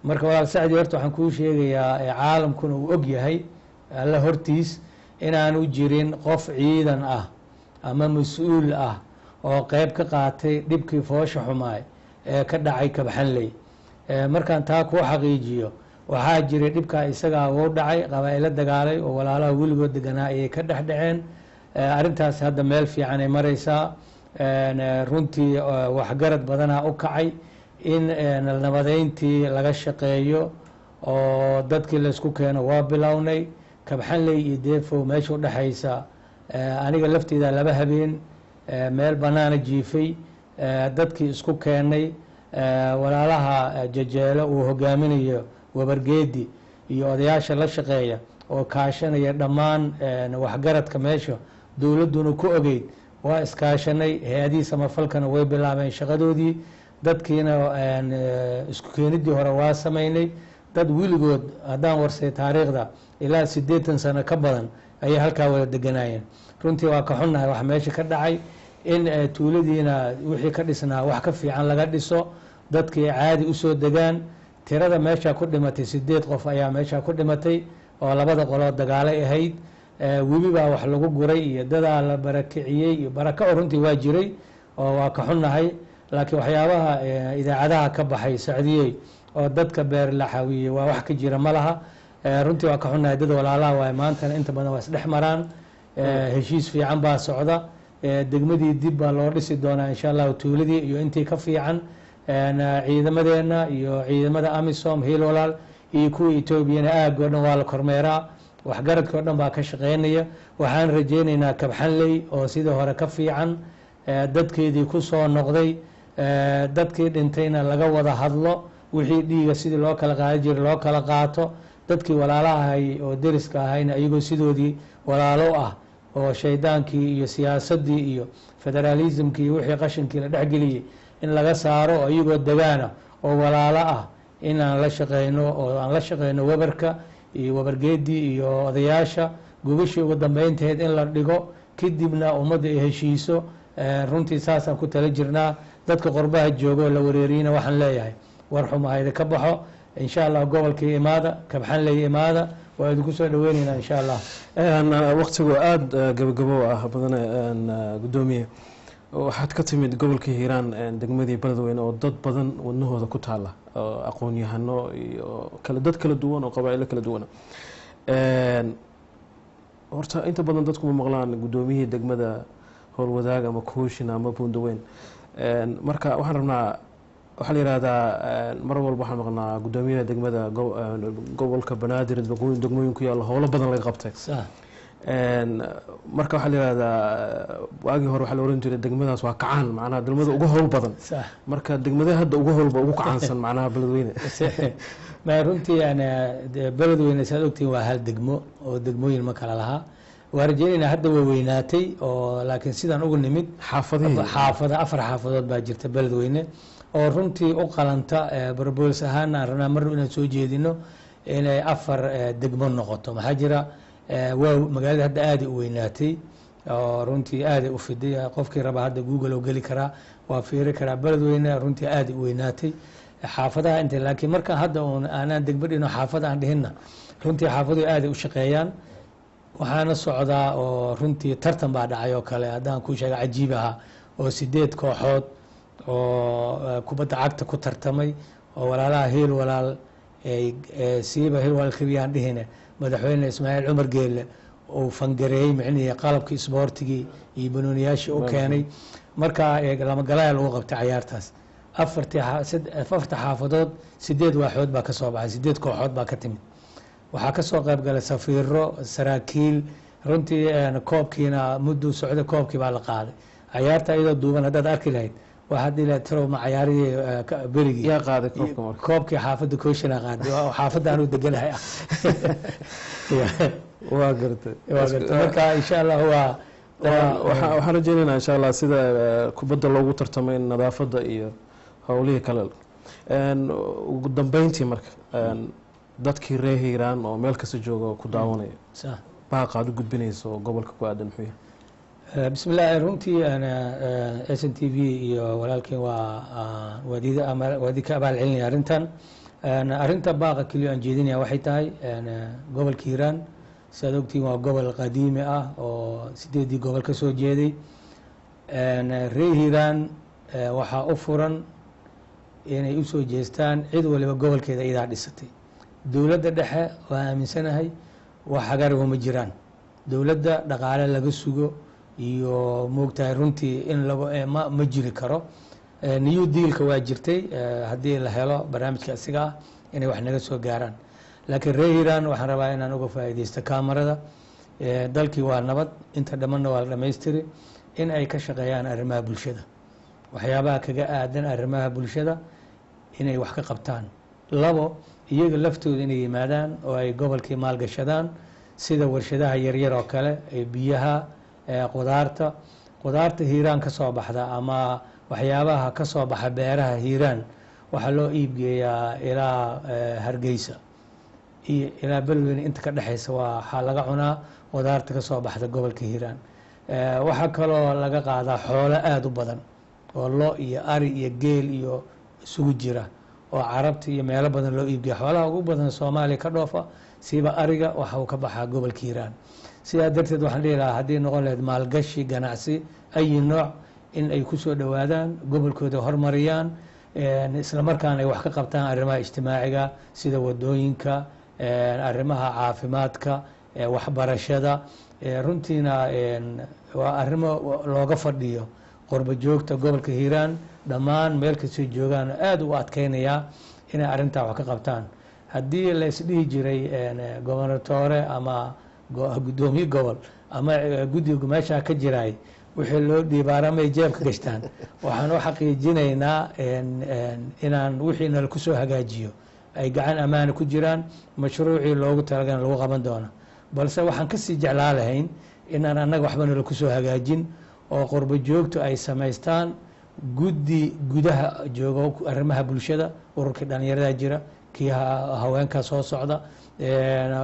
Marka walaal Sacdi, horta waxaan kuu sheegayaa, caalamkuna uu og yahay, Alla hortiis inaanu jirin qof ciidan ah ama mas-uul ah oo qeyb ka qaatay dhibkii foosha xumaay ee ka dhacay Kabxanley. Markaan taa kuu xaqiijiyo, waxaa jiray dhibkaa isagaa wuu dhacay, qabaa-ilo dagaalay oo walaalaha weligood deganaa ayay ka dhex dhaceen. Arrintaas hadda meel fiican ay mareysaa. Runtii waxgarad badanaa u kacay in nabadeyntii laga shaqeeyo oo dadkii laysku keeno. Waa bilownay Kabxanley iyo Deefow meesha udhexaysa. Aniga lafteyda laba habeen meel banaana jiifay, dadkii isku keenay. Walaalaha Jajeelo uu hogaaminayo Wabargeedi iyo odayaasha la shaqeeya oo kaashanaya dhammaan waxgaradka meesha, dowladduna ku ogeyd, waa iskaashanay. Hay-adihii samafalkana way bilaabeen shaqadoodii. Dadkiina isku keenidii hore waa sameynay. Dad weligood, haddaan warsay taariikhda, ilaa 80 sano ka badan ayay halkaa wada deganaayeen. Runtii waa ka xunnahay wax meesha ka dhacay, in tuuladiina wixii ka dhisnaa wax ka fiican laga dhiso, dadkii caadi usoo degaan. Tirada meesha ku dhimatay, sideed qof ayaa meesha ku dhimatay oo labada qoloo dagaalay ahayd. Webi baa wax lagu guray iyo dadaa la barakiciyey iyo barakaco runtii waa jiray oo waa ka xunnahay. Laakiin waxyaabaha idaacadaha ka baxay, Sacdiyey, oo dadka beer la xawiyey, waa wax ka jira ma laha. Runtii waa ka xunnahay. Dad walaalaha waaye, maantana inta badan waa isdhex maraan. Heshiis fiican baa socda. Degmadii dib baa loo dhisi doonaa, insha Allahu, tuuladii iyo intii ka fiican. Ciidamadeenna iyo ciidamada AMISOM, Hiil Walaal iyo kuwa Etoobiyana aag oo dhan waa la kormeeraa. Waxgaradkii oo dhan baa ka shaqeynaya. Waxaan rajeyneynaa Kabxanley oo sidii hore ka fiican, dadkeedii ku soo noqday, dadkii dhintayna laga wada hadlo, wixii dhiiga sidii loo kala qaadan jiray loo kala qaato, dadkii walaalahay oo deriska ahayna iyagoo sidoodii walaalo ah oo shaydaankii iyo siyaasaddii iyo federaalismkii iyo wixii qashinkii la dhexgeliyey in laga saaro, oo iyagoo degaana oo walaalo ah inaan la shaqeyno, oo aan la shaqeyno Wabarka iyo Wabargeedii iyo odayaasha, gogashii ugu dambeynteed in la dhigo, kadibna ummadda ay heshiiso. Runtii saasaan ku tala jirnaa. Dadka qorbaha jooga oo la wareeriyeyna waxaan leeyahay, war xuma ha idinka baxo. Insha Allah gobolkii imaada, Kabxanley imaada, waa idinku soo dhaweyneynaa insha Allah. Waqtigu aada gabagabo ah badane. Guddoomiye, waxaad ka timid gobolka Hiiraan, degmadii Beledweyne oo dad badan wadnahooda ku taala, aqoon-yahano iyo kale, dad kala duwan oo qabaa'ilo kala duwana. Horta inta badan dadku ma maqlaan guddoomiyihii degmada Howlwadaag ama Kooshin ama Buundaweyn. Marka waxaan rabnaa, waxaa la yihahdaa mar walba waxaan maqnaa guddoomiyaha degmada gobolka Banaadir, degmooyin ku yaalla howlo badan laga qabtay. Marka waxaa la yihahdaa waagii hore waxaa la oran jiray degmadaas waa kacaan, macnaha degmada ugu howl badan. Marka degmadee hadda ugu howlba ugu kacaansan, macnaha Beledweyne? Ma runtii yani Beledweyne saad ogtihiin waa hal degmo oo degmooyin ma kala lahaa. Waa rajeynayna hadda way weynaatay oo, laakiin sidaan ugu nimid xaafadihii xaafada, 4 xaafadood baa jirta Beledweyne oo runtii u qalanta. Proposal ahaan aan rabnaa marna inaan soo jeedino inay 4 degmo noqoto. Maxaa jira, waa magaalada hadda aaday u weynaatay oo runtii aaday u fiday. Qofkii raba hadda Google oo geli karaa, waa fiiri karaa. Beledweyne runtii aaday u weynaatay xaafadaha inta, laakiin marka hadda uun aanaan degmo dhino, xaafada aan dhihinna, runtii xaafaduhu aaday u shaqeeyaan. Waxaana socdaa oo runtii tartan baa dhacay oo kale haddaan kuu sheega cajiib ahaa, oo 8 kooxood oo kubadda cagta ku tartamay oo walaalaha Heel Walaal, siiba Heel Walaal keliyaan dhihine, madaxweyne Ismaaciil Cumar Geelle uu fangareeyey, micnihii qalabkii isboortigii iyo banooniyaashii u keenay. Marka Lamagalaya lagu qabtay cayaartaas, afartii afarta xaafadood 8 waaxood baa ka soo baxay, 8 kooxood baa ka timid. Waxaa kasoo qayb galay safiiro, saraakiil. Runtii koobkiina mudduu socday, koobkii baa la qaaday. Cayaarta iyadoo duuban haddaad arki lahayd, waxaad dhihi lahayd tirow ma cayaarihii berigii. Yaa qaaday koobka marka? Koobkii xaafadda Kooshina qaaday, oo xaafadda anuu deganahay ah. Waa gartay. Waa gartay. Marka insha Allah waa Waxaan rajeynaynaa insha Allah sida kubadda loogu tartamay in nadaafadda iyo howlihii kale. Ugu dambeyntii marka, dadkii reer Hiiraan oo meel kasta jooga oo ku daawanaya, baaqa aad u gudbinayso oo gobolka ku aadan muxuu yahay? Bismi illah. Runtii ana SNTV iyo walaalkeen waa waadida waadi ka abaal celinaya arrintan. Arrinta baaqa keliya aan jeedinaya waxay tahay, gobolka Hiiraan sidaad ogtihiin waa gobol qadiimi ah oo sideedii gobol ka soo jeeday. Reer Hiiraan waxaa u furan inay usoo jeestaan, cid waliba gobolkeeda iyadaa dhisatay. Dowladda dhexe waa aaminsanahay wax hagarigo ma jiraan. Dowladda dhaqaale laga sugo iyo moogtahay runtii in lagu ma jiri karo. New Dealka waa jirtay, haddii la helo barnaamijka isiga ah inay wax naga soo gaaraan. Laakiin reer Hiiraan waxaan rabaa inaan uga faa'iidaysto kaamarada, dalkii waa nabad, inta dhammanna waa la dhamaystiri, in ay ka shaqeeyaan arrimaha bulshada, waxyaabaha kaga aadan arrimaha bulshada inay wax ka qabtaan. Labo, iyaga laftooda inay yimaadaan oo ay gobolkii maalgashadaan, sida warshadaha yaryar oo kale ee biyaha, qudaarta. Qudaarta Hiiraan ka soo baxda ama waxyaabaha ka soo baxa beeraha Hiiraan waxaa loo iibgeeyaa ilaa Hargeysa iyo ilaa Beledweyne inta ka dhexeysa. Waxaa laga cunaa qudaarta ka soo baxda gobolka Hiiraan. Waxaa kaloo laga qaadaa xoolo aada u badan oo lo iyo ari iyo geel iyo isugu jira oo Carabta iyo meelo badan loo iibgeeya. Xoolaha ugu badan Soomaaliya ka dhoofa, siiba ariga, waxa uu ka baxaa gobolka Hiiraan. Sidaa darteed waxaan dhihi lahaa, haddii noqon lahayd maalgashi ganacsi ayi nooc, in ay kusoo dhowaadaan gobolkooda, horumariyaan, isla markaana ay wax ka qabtaan arrimaha ijtimaaciga sida wadooyinka, arrimaha caafimaadka, waxbarashada. Runtiina waa arrimo looga fadhiyo qurbo joogta gobolka Hiiraan dhammaan meel kastay joogaan. Aada u adkeynayaa inay arrintaa wax ka qabtaan. Haddii la isdhihi jiray gobernatore ama guddoomiye gobol ama guddiga meeshaa ka jiraay wixii loo dhiibaaramay jeebka gashtaan, waxaan u xaqiijinaynaa inaan wixii nala kusoo hagaajiyo ay gacan ammaana ku jiraan, mashruucii loogu talagalana lagu qaban doono. Balse waxaan kasii jeclaa lahayn inaan annaga waxba nala kusoo hagaajin oo qurbo joogtu ay samaystaan guddi gudaha joogo arrimaha bulshada. Ururkii dhalinyarada jira, kii haweenkaa soo socda,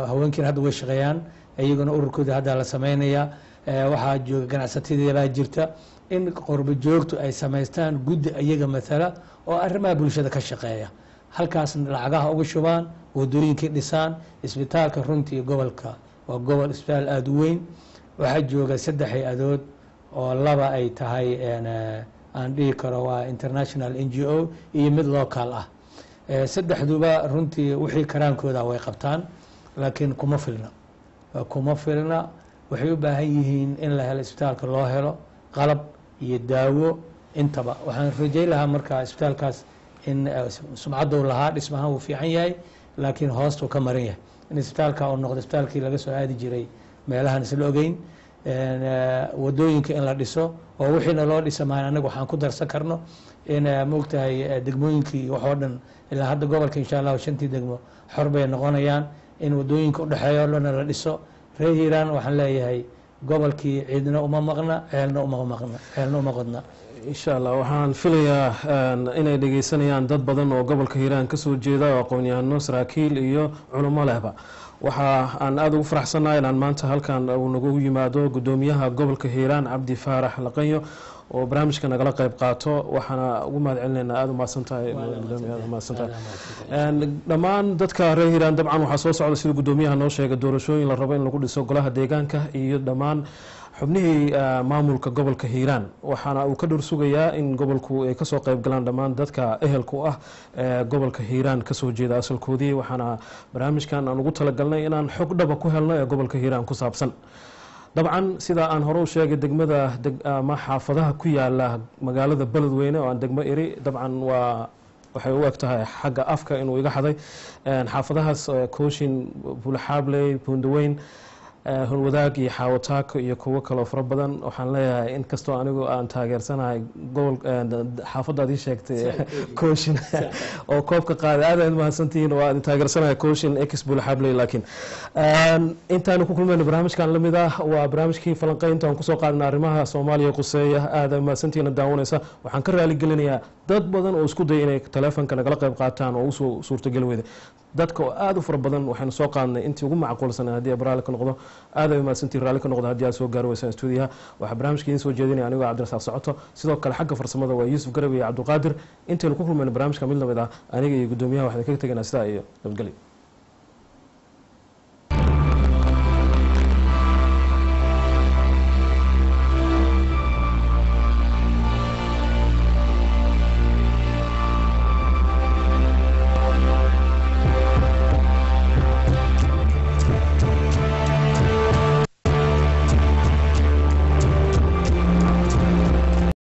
haweenkiina hadda way shaqeeyaan, iyaguna ururkooda hadda la sameynayaa. Waxaa jooga ganacsatadii baa jirta, in qurbo joogtu ay samaystaan guddi iyaga mathala oo arrimaha bulshada ka shaqeeya, halkaas lacagaha uga shubaan, wadooyinkii dhisaan, isbitaalka. Runtii gobolka waa gobol isbitaal aada u weyn. Waxaa jooga 3 hay-adood oo 2 ay tahay aan dhihi karo waa international NGO iyo mid local ah. Saddexduba runtii wixii karaankooda way qabtaan, laakiin kuma filna, kuma filna. Waxay u baahan yihiin in la helo isbitaalka, loo helo qalab iyo daawo intaba. Waxaan rajay lahaa marka isbitaalkaas in sumcaddu lahaa dhismahaan wuu fiican yahay, laakiin hoostuu ka maran yahay, in isbitaalka uu noqdo isbitaalkii laga soo aadi jiray meelahan isla ogeyn. Wadooyinka in la dhiso oo wixiina loo dhisa mahan anaga waxaan ku darsan karno in maogtahay degmooyinkii iyo waxoo dhan. Ilaa hadda gobolka insha Allahu 5tii degmo xor bay noqonayaan, in wadooyinka udhexeeyo lona la dhiso. Reer Hiiraan waxaan leeyahay gobolkii ciidna uma maqna, ceelna uma maqna, ceelna uma qodna. Insha Allah waxaan filayaa inay dhegeysanayaan dad badan oo gobolka Hiiraan kasoo jeeda oo aqoon-yahano, saraakiil iyo culimo lehba. Waxa aan aada ugu faraxsannahay inaan maanta halkan uu nagu yimaado guddoomiyaha gobolka Hiiraan, Cabdi Faarax Laqanyo, oo barnaamijka nagala qayb qaato. Waxaana ugu mahad celinaynaa. Aada umahadsan tahay gudoomiye, aada umahadsan tahay dhammaan dadka reer Hiiraan. Dabcan waxaa soo socda, sida guddoomiyaha noo sheegay, doorashooyin la rabo in lagu dhiso golaha deegaanka iyo dhammaan xubnihii maamulka gobolka Hiiraan. Waxaana uu ka dhor sugayaa in gobolku ay kasoo qayb galaan dhammaan dadka ehelku ah ee gobolka Hiiraan kasoo jeeda asalkoodii. Waxaana barnaamijkan aan ugu talagalnay inaan xog dhaba ku helno ee gobolka Hiiraan ku saabsan. Dabcan sida aan hore u sheegay, degmada ama xaafadaha ku yaala magaalada Beledweyne oo aan degmo iri, dabcan waa waxay u eg tahay xagga afka inuu iga xaday. Xaafadahaas Kooshin, Buulaxaabley, Buundaweyn, Holwadaag iyo Xaawataako iyo kuwo kaloo fara badan, waxaan leeyahay inkastoo anigu aan taageersanahay gobol xaafaddaad ii sheegtay Kooshin oo koobka qaaday, aad aad mahadsantihiin oo aan taageersanahay Kooshin ex Buulaxaabley, laakiin intaanu ku kulmayno barnaamijkan lamid ah, waa barnaamijkii falanqeynta aan kusoo qaadana arrimaha Soomaaliya quseeya. Aad aad mahadsantihiin daawanaysa. Waxaan ka raaligelinayaa dad badan oo isku daya inay taleefonka nagala qayb qaataan oo usoo suurtogeli weyda, dadka oo aada u fara badan. Waxaynu soo qaadnay intii ugu macquulsanay haddii ab raalli ka noqdo. Aad ay mahadsantihin, raalli ka noqdo haddii aad soo gaari weysaan stuudiyaha. Waxaa barnaamijka idiin soo jeedinaya anigoo Cabdirasaaq Socoto. Sidoo kale xagga farsamada waa Yuusuf Garab iyo Cabdulqaadir. Intaynu ku kulmayno barnaamijka mid lamid ah, aniga iyo guddoomiyaha waxaan kaga tegaynaa sidaa iyo nabadgelyo.